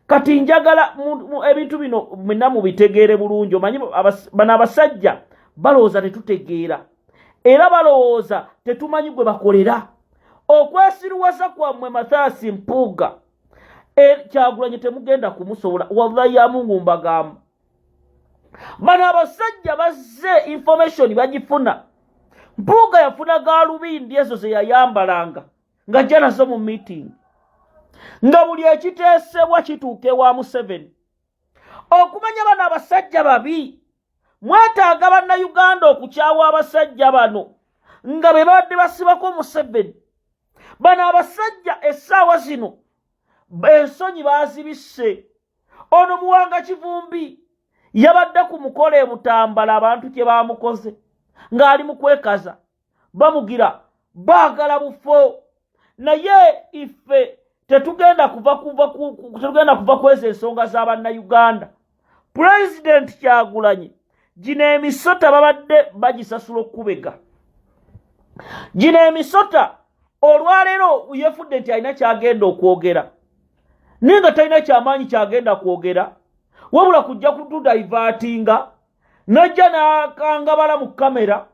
Speaker 2: Kati njagala ebintu bino mwenna mubitegeere bulungi. Omanyi bano abasajja balowooza tetutegeera, era balowooza tetumanyi gwe bakolera. Okwesiruwaza kwammwe, Mathias Mpuuga, Kyagulanyi temugenda kumusobola. Wallahi ya Mungu mbagamba, bano abasajja bazze information bagifuna. Mpuuga yafuna galubindi ezo ze yayambalanga ng'ajja nazo mu meeting, nga buli ekiteesebwa kituuka ewa Museveni. Okumanya bano abasajja babi, mwetaaga Bannayuganda okukyawa abasajja bano nga be babadde basibako Museveni. Bano abasajja essaawa zino ensonyi baazibisse. Ono Muwanga Kivumbi yabadde ku mukolo e Butambala, abantu kye baamukoze ng'ali mu kwekaza, bamugira baagala bufo. Naye ife tetugenda kuva kuva tetugenda kuva kweza ensonga z'Abannayuganda. Pulezidenti Kyagulanyi, gino emisota babadde bagisasula okukubega. Gino emisota olwaleero yefudde nti alina kyagenda okwogera, naye nga talina kyamaanyi kyagenda kwogera, wabula kujja kutudivertinga. Najja n'akangabala mu kamera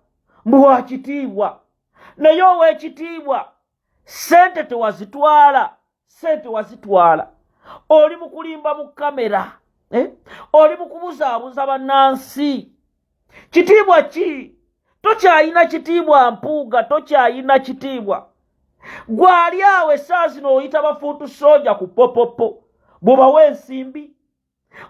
Speaker 2: mbu wakitiibwa, naye ow'ekitiibwa, sente tewazitwala, sente wazitwala. Oli mu kulimba mu kamera, eh? Oli mu kubuzaabuza bannansi. Kitiibwa ki? Tokyayina kitiibwa, Mpuuga, tokyayina kitiibwa. Gwali awo essaawa zino oyita ba foot soldier ku popopo, bw'obawa ensimbi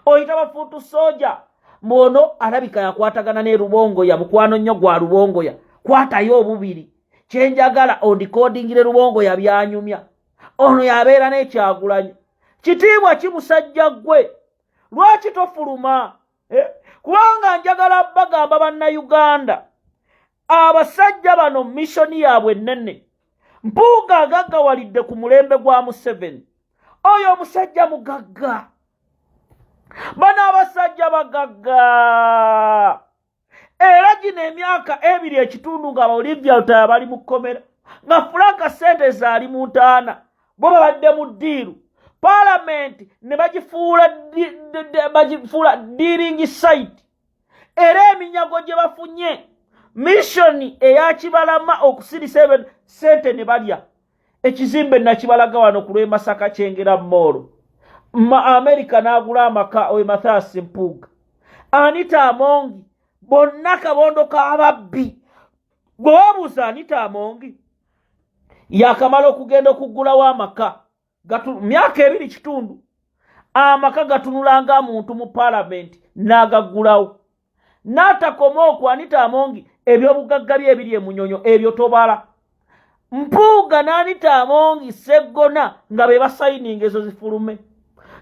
Speaker 2: oyita ba foot soldier. Mwono alabika yakwatagana ne Rubongoya, mukwano nnyo gwa Rubongoya. Kwatayo obubiri, kyenjagala ondikodingire Rubongoya byanyumya. Ono yabeera n'Ekyagulanyi. Kitiibwa ki, musajja ggwe? Lwaki tofuluma, eh? Kubanga njagala bagamba Bannayuganda, abasajja bano mission yaabwe ennene. Mpuuga agaggawalidde ku mulembe gwa Museveni. Oyo omusajja mugagga, bano abasajja bagagga. Era gino emyaka 2.5 nga Olivia Lutaya bali mu kkomera, nga Franka sente zaali mu ntaana, bo babadde mu ddiiru. Paalamenti ne bagifuula dealing site. Era eminyago gye bafunye, mission eyakibalama okusirisa ebe sente ne balya. Ekizimbe nakibalaga wano ku lw'e Masaka, Kyengera Mall. Ma Amerika n'agula amaka. Owe Mathias Mpuuga, Anita Amongi, bonna kabondo k'ababbi. Gwe wabuuza Anita Amongi yakamala okugenda okuggulawo amaka myaka 2.5, amaka gatunulanga muntu mu paalamenti n'agaggulawo n'atakoma okwo. Anita Amongi ebyobugagga bye ebiri emunyonyo ebyo tobala. Mpuuga n'Anita Amongi Seggona nga be basayininga ezo zifulume,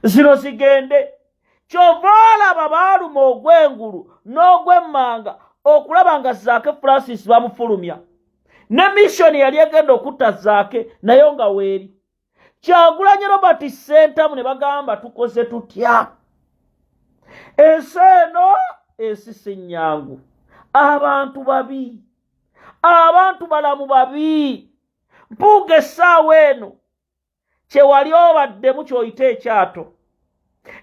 Speaker 2: zino zigende. Kyova olaba baaluma ogw'engulu n'ogw'emmanga okulaba nga Zaake Francis bamufulumya, ne mission yali egenda okutta Zaake nayo nga weeri. Kyagulanyi Robert Ssentamu ne bagamba, tukoze tutya? Ensi eno, ensi si nnyangu. Abantu babi, abantu balamu babi. Mpuuga, essaawa eno kyewali obaddemu kyoyita ekyato.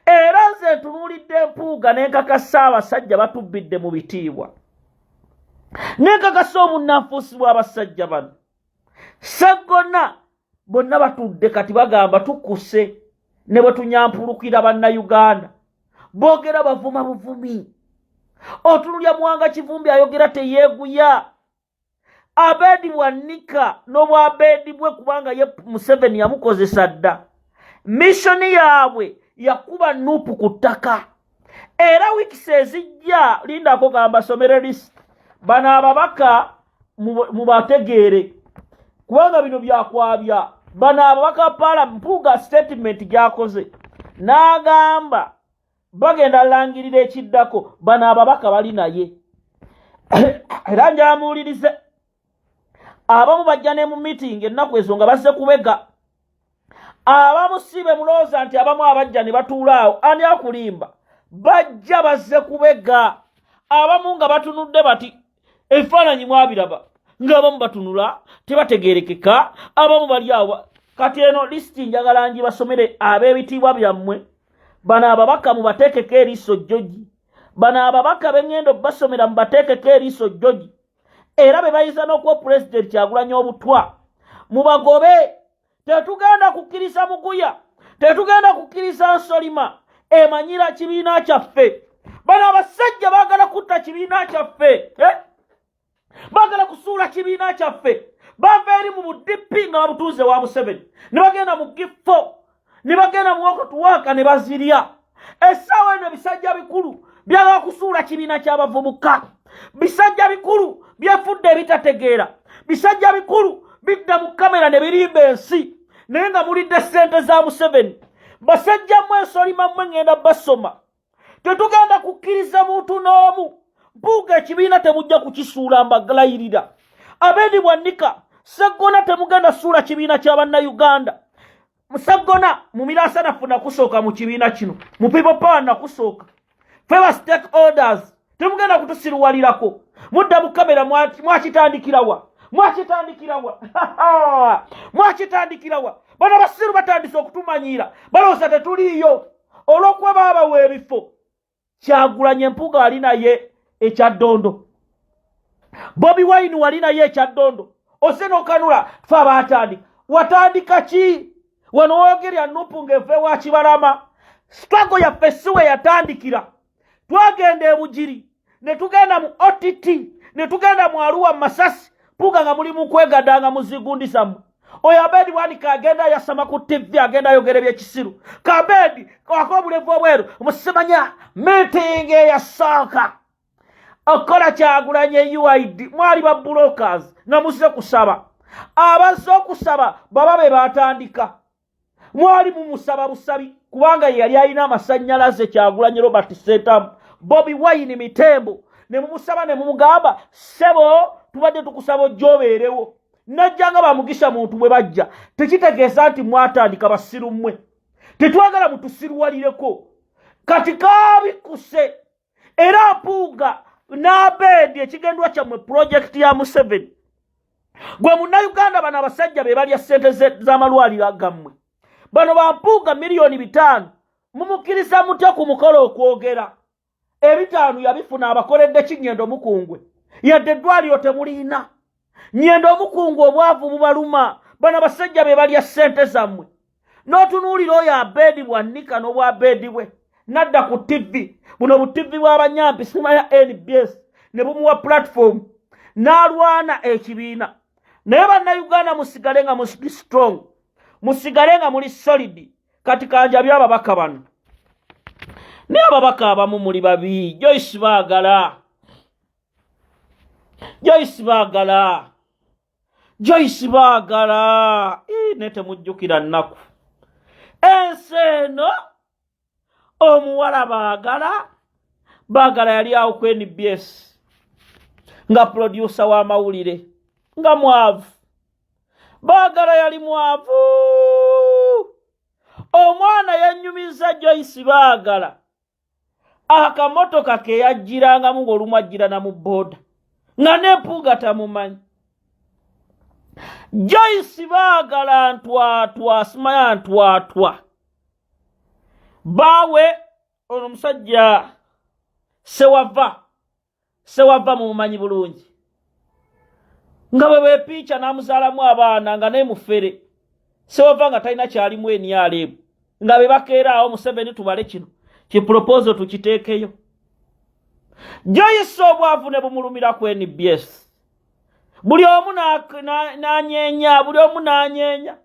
Speaker 2: Era nze ntunuulidde Mpuuga nenkakasa abasajja batubbidde mu bitiibwa, nenkakasa obunnanfuusi bw'abasajja bano. Seggona bonna batudde kati bagamba tukuse ne bwe tunyampulukira Bannayuganda. Boogera bavuma buvumi. Otunulya Muwanga Kivumbi ayogera teyeeguya. Abedi Bwanika n'obwabedi bwe, kubanga ye Museveni yamukozesa dda. Mission yaabwe yakuba NUP ku ttaka. Era weeks ezijja, lindako gamba somere list. Bano ababaka mubategeere, kubanga bino byakwabya. Bano ababaka paala Mpuuga statement gy'akoze n'agamba bagenda langirira ekiddako. Bano ababaka bali naye era njamuwulirize. Abamu bajja ne mu meeting ennaku ezo nga bazze kubega. Abamu si be mulowooza nti abamu abajja ne batuula awo. Ani akulimba? Bajja bazze kubega. Abamu nga batunudde bati, ebifaananyi mwabiraba ng'abamu batunula tebategerekeka, abamu bali awo. Kati eno lisiti njagala ngibasomere ab'ebitiibwa byammwe. Bano ababaka mubateekeko eriiso jjogi. Bano ababaka b'eŋŋendo basomera mubateekeko eriiso jjogi, era be bayinza n'okuwa Pulezidenti Kyagulanyi obutwa. Mubagobe. Tetugenda kukkiriza muguya, tetugenda kukkiriza nsolima emanyira kibiina kyaffe. Bano abasajja baagala kutta kibiina kyaffe, eh? Baagala kusuula kibiina kyaffe. Bava eri mu budipi nga babutuuze wa Museveni ne bagenda mu gifo ne bagenda mu wakotuwaaka ne bazirya. Essaawa eno ebisajja bikulu byagala kusuula kibiina ky'abavubuka. Bisajja bikulu byefudde ebitategeera. Bisajja bikulu bidda mu kamera ne birimba ensi, naye nga mulidde ssente za Museveni. Basajja mmwe, ensolima mmwe, ŋŋenda basoma. Tetugenda kukkiriza muntu n'omu. Mpuuga, ekibiina temujja kukisuula, mbagalayirira. Abedi Bwanika, Seggona, temugenda suula kibiina kya Bannayuganda. Museggona mumiraasa naffe nakusooka mu kibiina kino, mu People Power nakusooka. Ffe ba stakeholders temugenda kutusiruwalirako. Mudda mu kamera, mwakitandikirawa? Mwakitandikirawa? Mwakitandikirawa? Bano basiru batandise okutumanyiira, balowooza tetuliiyo olw'okuba baabawa ebifo. Kyagulanye, Mpuga ali naye ekyaddondo. Bobi Wine wali naye ekyaddondo. Ose nokanula fe abaatandika. Watandika ki? Wano woogerya NUP ng'eva ewa Kibalama. Struggle yaffe si we yatandikira. Twagenda ebugiri ne tugenda mu ott ne tugenda mu Aluwa, Masasi. Mpuga nga muli mu kwegadanga muzigundi zammwe. Oyo Abedi Bwanika agenda yasama ku TV, agenda ayogera ebyekisiru. Kabedi wako obulevu obweru musimanya meeting eyasooka okukola Kyagulanye UID, mwali ba brokers nga muzze kusaba. Abazze okusaba baba be batandika. Mwali mumusaba busabi kubanga ye yali alina amasannyalaze. Kyagulanye Robert Sentamu, Bobi Wine Mitembo, ne mumusaba ne mumugamba, "Ssebo, tubadde tukusaba ojja obeerewo." Najja nga bamugisha muntu bwe bajja. Tekitegeeza nti mwatandika. Basiru mmwe, tetwagala mutusiruwalireko. Kati kabikuse era Mpuuga n'Abeedi, ekigendwa kyammwe pulojekiti ya Museveni. Gwe Munnayuganda, bano abasajja be balya ssente z'amalwaliro gammwe. Bano bampuuga 5 miliyoni mumukkiriza mutya ku mukolo okwogera? 5 yabifuna abakoledde kinyendo mukungwe, yadde eddwaliro temuliina. Nyendo omukungu, obwavu bubaluma. Bano abasajja be balya ssente zammwe. N'otunuulira oyo Abeedi Bwanika n'obwabeedi bwe nadda ku TV, buno bu TV bw'abanyampi simaya NBS, ne bumuwa platform n'alwana ekibiina. Naye Bannayuganda, musigale nga muli strong, musigale nga muli solid. Kati kanjabye ababaka bano, naye ababaka abamu muli babi. Joyce Baagala, Joyce Baagala, Joyce Baagala, ne temujjukira nnaku ensi eno. Omuwala Baagala, Baagala yali awo ku NBS nga producer w'amawulire, nga mwavu. Baagala yali mwavu. Omwana yannyumiza Joyce Baagala akamotoka ke yajjirangamu ng'olumu ajjira na mu booda nga nempuuga tamumanyi. Joyce Baagala ntwatwa, simaya ntwatwa baawe. Ono omusajja Sewava, Sewava mumumanyi bulungi, nga bwe beepiica n'amuzaalamu abaana nga naye mufere. Sewava nga talina kyalimu NRM, nga be bakeera awo Museveni, tubale kino kiproposal tukiteekeyo. Joyce obwavu ne bumulumira ku NBS, buli omu n'anyeenya, buli omu n'anyeenya.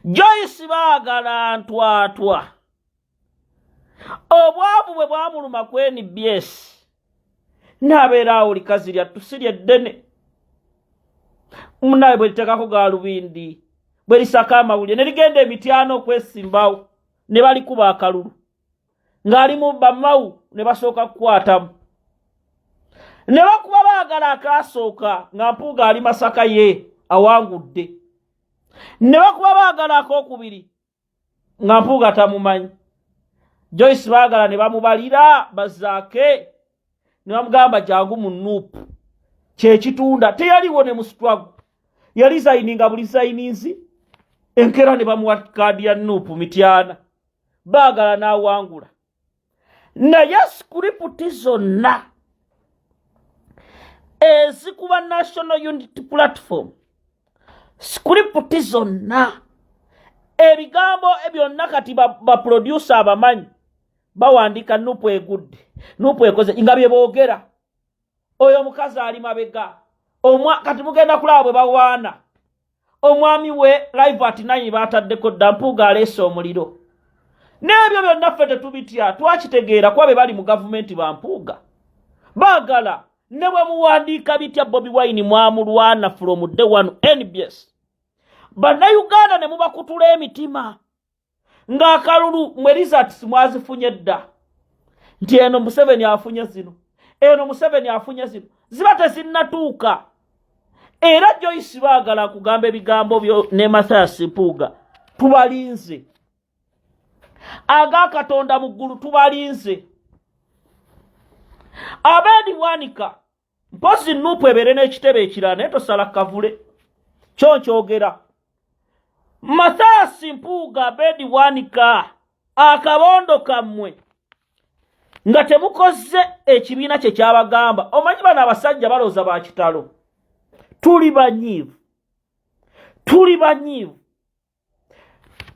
Speaker 2: Joyce Baagala ntwatwa, obwavu bwe bwamuluma ku NBS n'abeera awo likazi lyattu si lyeddene. Munaye bwe litekako galubindi, bwe lisaka amawulire ne ligenda emityana okwesimbawo, ne balikuba akalulu ng'ali mu bamawu, ne basooka kukwatamu ne bakuba Baagala akaasooka nga Mpuuga ali Masaka ye awangudde, ne bakuba Baagala akookubiri nga Mpuuga tamumanyi. Joyce Baagala ne bamubalira bazaake ne bamugamba jangu mu NUP, kyekitunda teyaliwo ne mu struggle, yali zayininga buli zayininzi enkeera ne bamuwa kaadi ya NUP Mityana. Baagala n'awangula, naye script zonna ezikuba National Unity Platform, script zonna, ebigambo byonna kati baproducer abamanyi bawandiika NUP egudde, NUP ekoze, nga bye boogera. Oyo omukazi ali mabega kati mugenda kulaba bwe bawaana omwami we Live at 9 bataddeko dda Mpuuga aleese omuliro. N'ebyo byonna ffe tetubitya, twakitegeera kuba be bali mu gavumenti. Bampuuga baagala ne bwe muwandiika bitya, Bobi Wine mwamulwana from day one. NBS Bannayuganda ne mubakutula emitima ng'akalulu mwe results mwazifunye dda nti eno Museveni afunye zino, eno Museveni afunye zino, ziba tezinnatuuka. Era Joyce Baagala kugamba ebigambo byo ne Mathias Mpuuga, tubalinze aga Katonda mu ggulu, tubalinze. Abedi Bwanika, mpozi NUP ebeere n'ekitebe ekirala, naye tosala kavule kyo nkyogera. Mathias Mpuuga, Abedi Bwanika, akabondo kammwe nga temukoze ekibiina kye kyabagamba. Omanyi bano abasajja balooza ba kitalo. Tuli banyiivu, tuli banyiivu.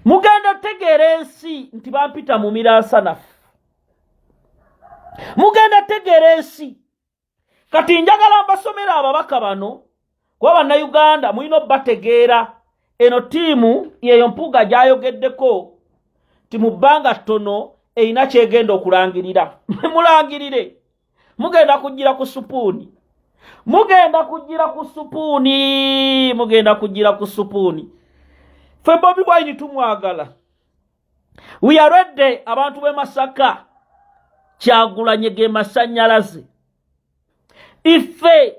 Speaker 2: Mugenda tegeera ensi nti bampita mu miransanafu. Mugenda tegeera ensi. Kati njagala mbasomera ababaka bano kuba Bannayuganda mulina obbategeera. Eno ttiimu yeyo Mpuuga gy'ayogeddeko nti mu bbanga ttono erina kyegenda okulangirira. Mulangirire, mugenda kugira ku supuuni, mugenda kugira ku supuuni, mugenda kugira ku supuuni. Ffe Bobi Wine tumwagala, we are ready. Abantu b'e Masaka, Kyagulanye ge masannyalaze. Ife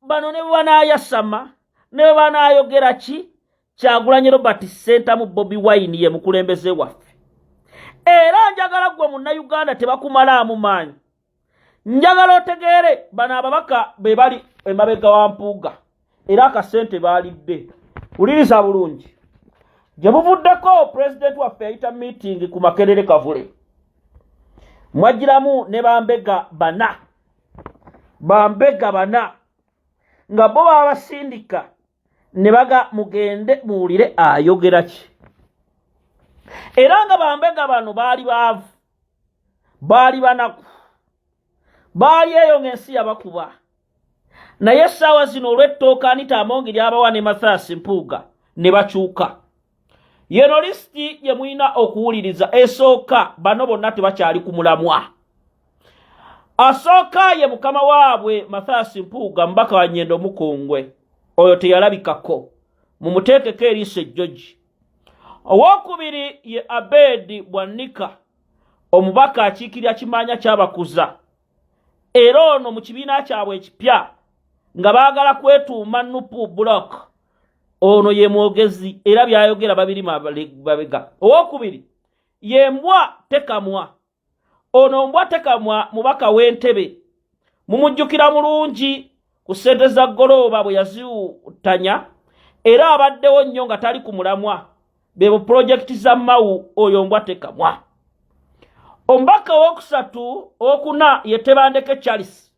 Speaker 2: bano ne bwe banaayasama ne bwe banaayogera ki, Kyagulanye Robert Ssentamu Bobi Wine ye mukulembeze waffe. Era njagala ggwe Munnayuganda tebakumalaamu maanyi, njagala otegeere bano ababaka be bali emabega wa Mpuuga era akasente baalidde. Wuliriza bulungi, gye buvuddeko pulezidenti waffe yayita meeting ku Makerere Kavule, mwagiramu ne bambega bana, bambega bana nga bo babasindika ne baga mugende muwulire ayogera ki. Era nga bambega bano baali baavu, baali banaku, baali eyo ng'ensi yabakuba, naye essaawa zino olw'ettooka Anita Amongi lyabawa ne Mathias Mpuuga ne bakyuka. Yeno list gye mulina okuwuliriza. Esooka, bano bonna tebakyali ku mulamwa. Asooka ye mukama waabwe Mathias Mpuuga, mubaka wa Nyendo Mukungwe, oyo teyalabikako, mumuteekeko eriiso ejjogi. Owokubiri ye Abedi Bwanika, omubaka akiikirira Kimanya Kyabakuza, era ono mu kibiina kyabwe ekipya nga baagala kwetuuma NUP Block, ono ye mwogezi era byayogera babiri mabega. Owokubiri ye Mbwa Tekamwa. Ono Mbwa Tekamwa mubaka w'Entebe, mumujjukira mulungi ku ssente za Golooba bwe yaziwutanya, era abaddewo nnyo nga tali ku mulamwa be bu pulojekiti za Mawu. Oyo Mbwa Tekamwa. Omubaka owokusatu, owokuna ye Tebandeke Charles,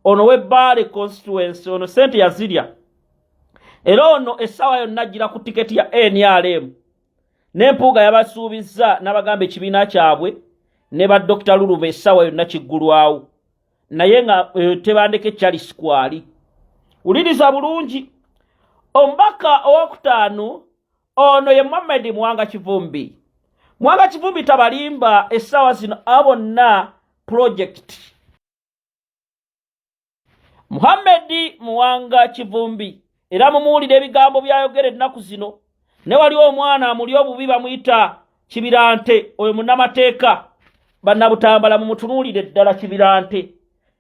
Speaker 2: ono w'Ebbaale constituency. Ono sente yazirya, era ono essaawa yonna agira ku tiketi ya NRM n'Empuuga yabasuubizza n'abagamba ekibiina kyabwe ne ba Dr Luluba essaawa yonna kiggulwawo, naye nga Tebandeke Charles kwali. Wuliriza bulungi, omubaka owokutaano ono ye Muhammad Muwanga Kivumbi. Muwanga Kivumbi tabalimba, essaawa zino abo bonna project. Muhammad Muwanga Kivumbi Era mumuwulira ebigambo by'ayogera ennaku zino. Ne waliwo omwana amuli obubi bamuyita Kibirante, oyo munnamateeka. Bannabutambala mumutunuulire ddala Kibirante.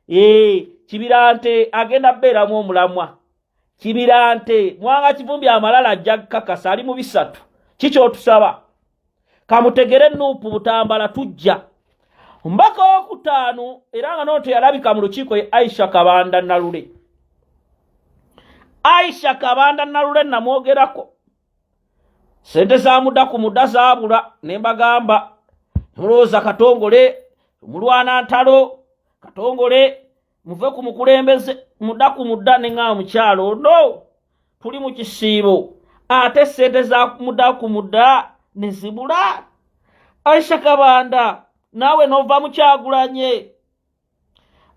Speaker 2: Ee, Kibirante agenda beeramu omulamwa. Kibirante Mwanga Kivumbi amalala ajja kakasa ali mu bisatu. Kikyotusaba kamutegere Nuupu Butambala tujja. Omubaka owokutaano era nga noono teyalabika mu lukiiko ye Aisha Kabanda Nalule. Aisha Kabanda Nalule namwogerako, sente za muda ku muda zaabula ne mbagamba mulowooza Katongole mulwana ntalo, Katongole muve ku mukulembeze muda ku muda, ne ŋŋamba mukyalo ono tuli mu kisiibo ate sente za muda ku muda ne zibula. Aisha Kabanda naawe n'ova mu Kyagulanye.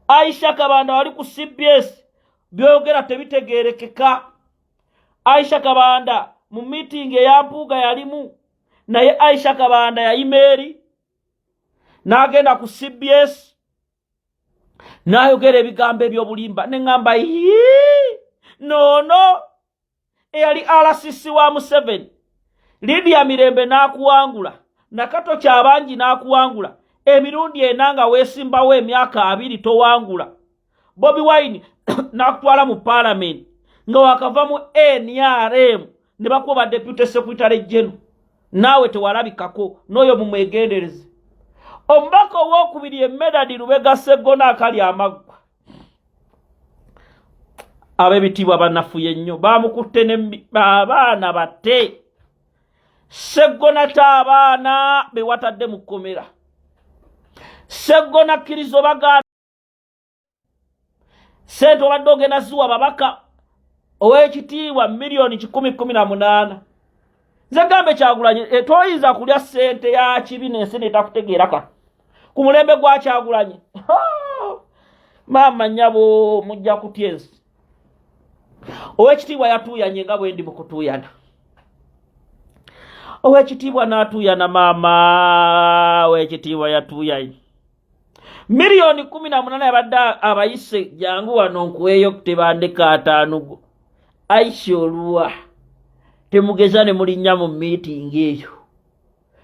Speaker 2: Aisha Kabanda wali ku CBS byogera tebitegeerekeka. Aisha Kabanda mu miitingi eya Mpuuga yalimu, naye Aisha Kabanda yayima eri n'agenda ku CBS n'ayogera ebigambo eby'obulimba ne ŋŋamba yii noono eyali RCC wa Museveni Lydia Mirembe n'akuwangula, Nakato Kyabangi n'akuwangula emirundi ena nga weesimbawo emyaka 20 towangula. Bobi Wine n'akutwala mu paalamenti nga wakava mu NRM ne bakuba deputy secretary general, naawe tewalabikako n'oyo mumwegendereze. Omubaka owookubiri ye Medard Lubega Sseggona akali amaggwa. Ab'ebitiibwa banafuye nnyo bamukutte ne abaana batte. Sseggona ta abaana be watadde mu kkomera. Sseggona kkiriza obagaana sente obadde ogenda ziwa babaka ow'ekitiibwa 118 miliyoni. Nze gambe Kyagulanyi, toyinza kulya ssente ya kibi n'ensi netakutegeera kano ku mulembe gwa Kyagulanyi. Maama nnyabo mujja kutya ensi. Ow'ekitiibwa yatuuyanye nga bwe ndi mu kutuuyana. Ow'ekitiibwa n'atuuyana maama, ow'ekitiibwa yatuuyanye 18 miliyoni yabadde abayise jangu wano nkuweeyo tebandeka 50 go. Aisha oluwa temugeza ne mulinnya mu miitingi eyo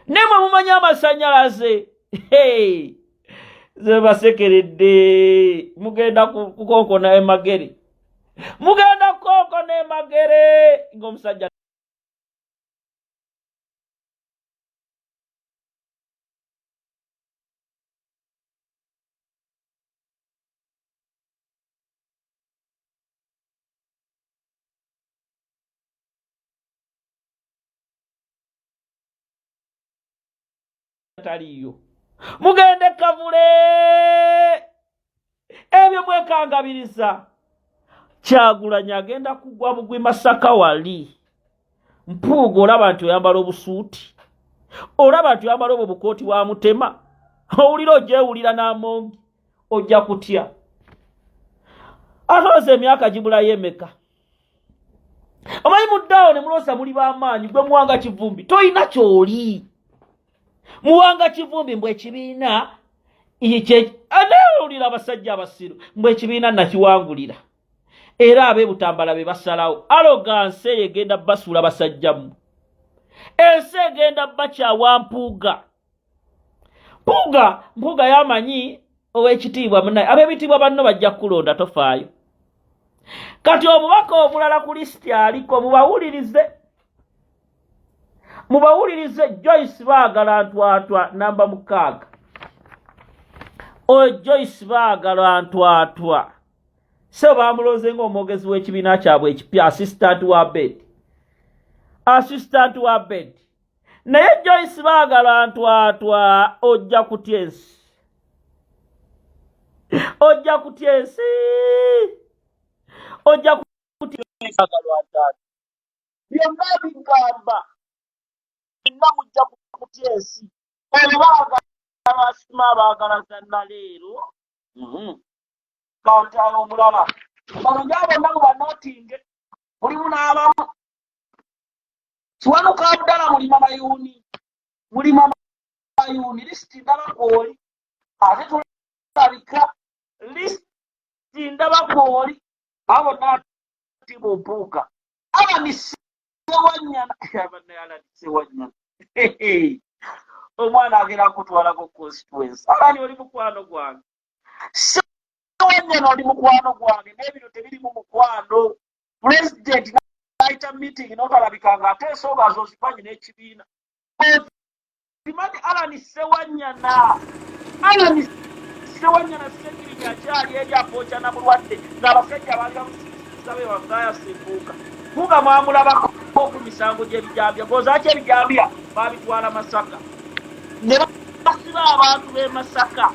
Speaker 2: nemwe mumanyi amasannyalaze ze basekeredde. Mugenda kukonkona emagere, mugenda kukonkona emagere ng'omusajja taliiyo. Mugende kavule ebyo mwekangabiriza. Kyagulanyi agenda kugwa bugwi Masaka wali. Mpuuga olaba nti oyambala obusuuti, olaba nti oyambala obwo bukooti wa mutema, owulira ogyewulira n'amongi ojja kutya. Atolooza emyaka gibulayo emeka? Omanyi muddaawo ne muloosa muli b'amaanyi. Gwe Muwanga Kivumbi toyina ky'oli. Muwanga Kivumbi mbwe ekibiina owulira abasajja abasiru mbwe ekibiina nakiwangulira era ab'ebutambala be basalawo. Arrogance eyo egenda basuula basajja mmwe. Ensi egenda bakyawa. Mpuuga, Mpuuga, Mpuuga yamanyi ow'ekitiibwa munaye. Ab'ebitiibwa banno bajja kukulonda, tofaayo. Kati omubaka omulala ku lisiti aliko mubawulirize, mubawulirize. Joyce Baagala Ntwatwa namba 6. Oyo Joyce Baagala Ntwatwa so bamulonze ng'omwogezi w'ekibiina kyabwe ekipya, assistant wa bed, assistant wa bed. Naye Joyce Baagala Ntwatwa ojja kutya ensi, ojja kutya ensi, ojja kutya. Baagalwa Ntwatwa byonna bigamba byonna mujja kutya ensi. Oyo baagala asima abaagala zannaleero kantaano omulala bano njaba bonna mubanootinge mulimu n'abamu Kiwanuka Abdala mulima mayuuni, mulima mayuuni. Lisiti ndaba kwoli ate tolabika lisiti ndaba kwoli abo bonna ati mumpuuga. Alani Sewanyana, Alani Sewanyana, omwana agenda kutwalako constituency. Alani, oli mukwano gwange. Sewanyana, oli mukwano gwange, naye bino tebiri mu mukwano. President nayita meeting notalabikanga, ate ensonga zozimanyi n'ekibiina ozimanyi. Alani Sewanyana, Alani Sewanyana, Segirinya akyali eri apooca na bulwadde, ng'abasajja baali bamusikiza be bavaayasimbuuka kuga mwamulabako ku misango gy'ebijambiya. Gozaaki ebijambiya babitwala Masaka ne basiba abantu b'e Masaka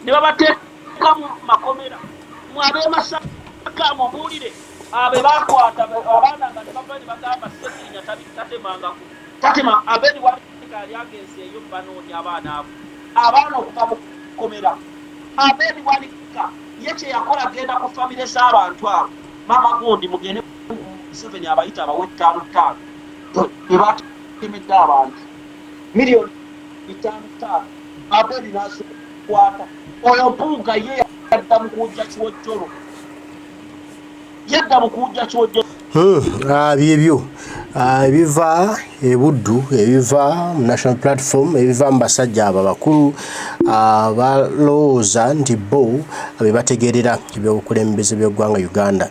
Speaker 2: ne babateeka mu makomera. Mwe ab'e Masaka mubuulire abe bakwata abaana nga ne bava ne bagamba Segirinya tatemangako, tatema. Abeni Bwanika yali agenze eyo banoonya abaana abo, abaana okuva mu kkomera. Abeni Bwanika ye kye yakola, genda ku famire z'abantu abo, maama gundi mugende, Museveni abayita abawe ttaano ttaano, bebatemedde abantu 5,000,000. Abeni n'azikwata. Oyo Mpuuga ye yadda mu kujja kiwojjolo, yadda mu kujja kiwojjolo.
Speaker 1: Byebyo ebiva ebuddu, ebiva mu National Platform, ebiva mu basajja abo abakulu balowooza nti bo be bategeerera ebyobukulembeze by'eggwanga Uganda.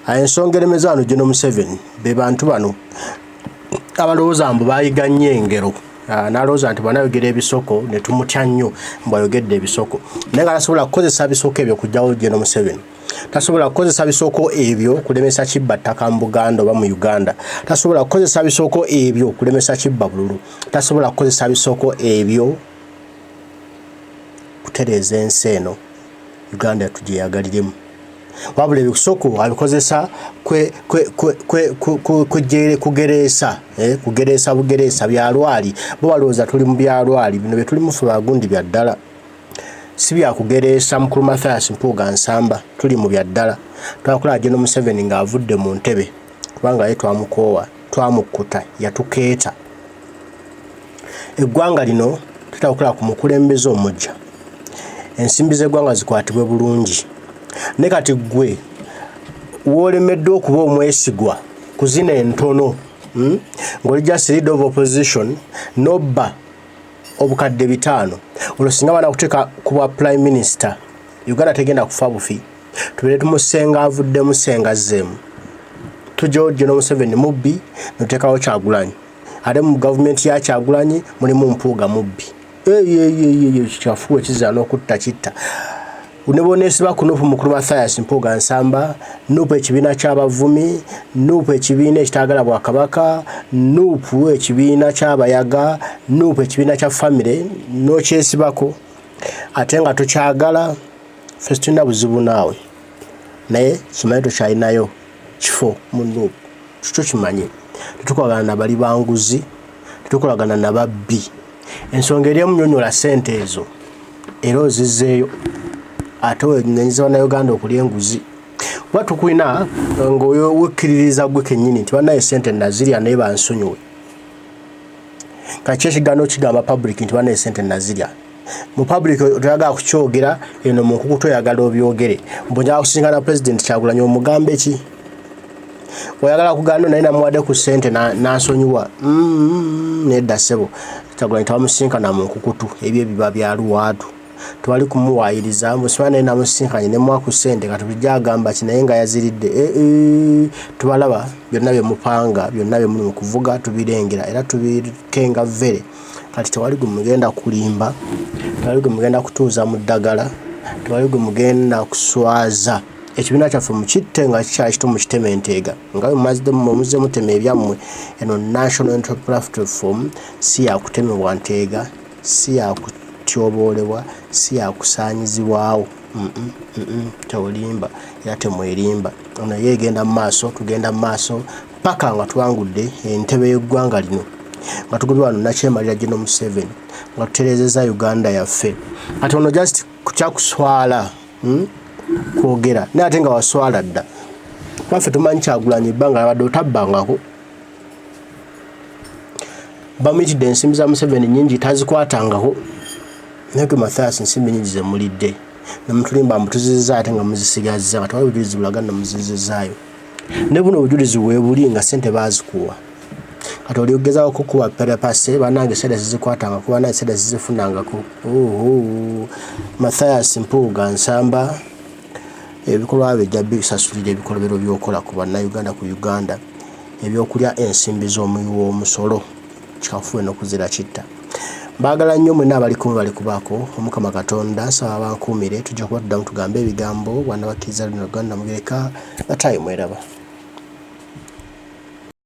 Speaker 1: Ensonga eremeza wano General Museveni be bantu bano abalowooza mbu bayiga nnyo engero, n'alowooza nti bw'anaayogera ebisoko ne tumutya nnyo mbu ayogedde ebisoko, naye nga tasobola kukozesa bisoko ebyo kujjawo General Museveni, tasobola kukozesa bisoko ebyo kulemesa kibba ttaka mu Buganda oba mu Uganda, tasobola kukozesa bisoko ebyo kulemesa kibba bululu, tasobola kukozesa bisoko ebyo kutereeza ensi eno Uganda tugyeyagaliremu. Wabula ebisoko abikozesa kugereesa, kugereesa bugereesa byalwali. Bo balowooza tuli mu byalwali. Bino bye tulimu ffe bagundi bya ddala, si byakugereesa. Mukulu Mathias Mpuuga Nsamba, tuli mu bya ddala. Twakola General Museveni ng'avudde mu ntebe, kubanga ye twamukoowa, twamukkuta, yatukeeta. Eggwanga lino tutakola ku mukulembeze omujja, ensimbi z'eggwanga zikwatibwe bulungi. Ne kati ggwe woolemeddwa okuba omwesigwa ku zino entono, Ng'oli just leader of opposition, nobba 500,000. Olwo singa banakuteeka ku bwa prime minister, Uganda tegenda kufa bufi. Tubeere tumusenga avuddemu, senga azzeemu, tujjawo General Museveni mubbi, noteekawo Kyagulanyi, ate mu gavumenti ya Kyagulanyi mulimu Mpuuga mubbi. Kyafuwe kizira n'okutta kitta. Ne boneesiba ku NUP, mukulu Mathias Mpuuga Nsamba, NUP ekibiina ky'abavumi, NUP ekibiina ekitaagala bwakabaka, NUP ekibiina ky'abayaga, NUP ekibiina kya famire, n'okyesibako ate nga tokyagala, ffe tulina buzibu naawe, naye kimanyi tokyalinayo kifo mu NUP. Kikyo kimanye, tetukolagana na bali banguzi, tetukolagana na babbi. Ensonga eri emunyonyola ssente ezo era ozizzeeyo, ate wenenyiza Bannayuganda okulya enguzi, kuba tukulina ng'oyo wekkiririza gwe kennyini nti bannaye ssente nazirya naye bansonyiwe. Kaki ekigaana okigamba public nti bannaye ssente nazirya? Mu public toyagala kukyogera, eno mu nkukutu oyagala obyogere. Mbu njagala kusisinkana President Kyagulanyi, omugambe ki? Oyagala kugamba naye namuwadde ku ssente n'ansonyiwa? Nedda ssebo, Kyagulanyi tabamusinkana mu nkukutu, ebyo ebiba bya luwaatu, tewali kumuwaayiriza. Musima naye namusinkanye nemuwa ku ssente, kati bulijjo agamba ki naye nga yaziridde? Tubalaba byonna bye mupanga, byonna bye muli mu kuvuga tubirengera era tubikenga vere. Kati tewali gwe mugenda kulimba, tewali gwe mugenda kutuuza mu ddagala, tewali gwe mugenda kuswaza. Ekibiina kyaffe mukitte nga kikyali kito, mukiteme enteega nga bwe muzze mutema ebyammwe. Eno National Unity Platform si yakutemebwa nteega, si yakutyoboolebwa, si yakusaanyizibwawo. Teolimba era temwerimba. Ono ye egenda mu maaso, tugenda mu maaso paka nga tuwangudde entebe y'eggwanga lino, nga tugobye wano nakyemalira General Museveni, nga tutereezezza Uganda yaffe. Kati ono just kyakuswala, Kwogera naye ate nga waswala dda. Baffe tumanyi Kyagulanyi ebbanga yabadde otabbangako, bamuyitidde ensimbi za Museveni nyingi tazikwatangako. Naye gwe Mathias, ensimbi nyingi zemulidde nemutulimba mbu tuzizza, ate nga muzisigazza, nga tewali bujulizi bulaga nemuzizizaayo. Ne buno obujulizi weebuli nga ssente baazikuwa. Kati oli ogezaako kukuba perepase, bannange ssente sizikwatangako, bannange ssente sizifunangako. Mathias Mpuuga Nsamba, ebikolwa byo ojja bisasulira ebikolobero by'okola ku Bannayuganda ku Uganda ebyokulya ensimbi z'omuwi w'omusolo. Kikafuuwe n'okuzira kitta. Mbaagala nnyo mwenna abaliko mwebale kubaako. Omukama Katonda nsaba abankuumire, tujja kuba tuddamu tugambe ebigambo bw'anabakkiriza luno Uganda Mugereka. Batayi mweraba.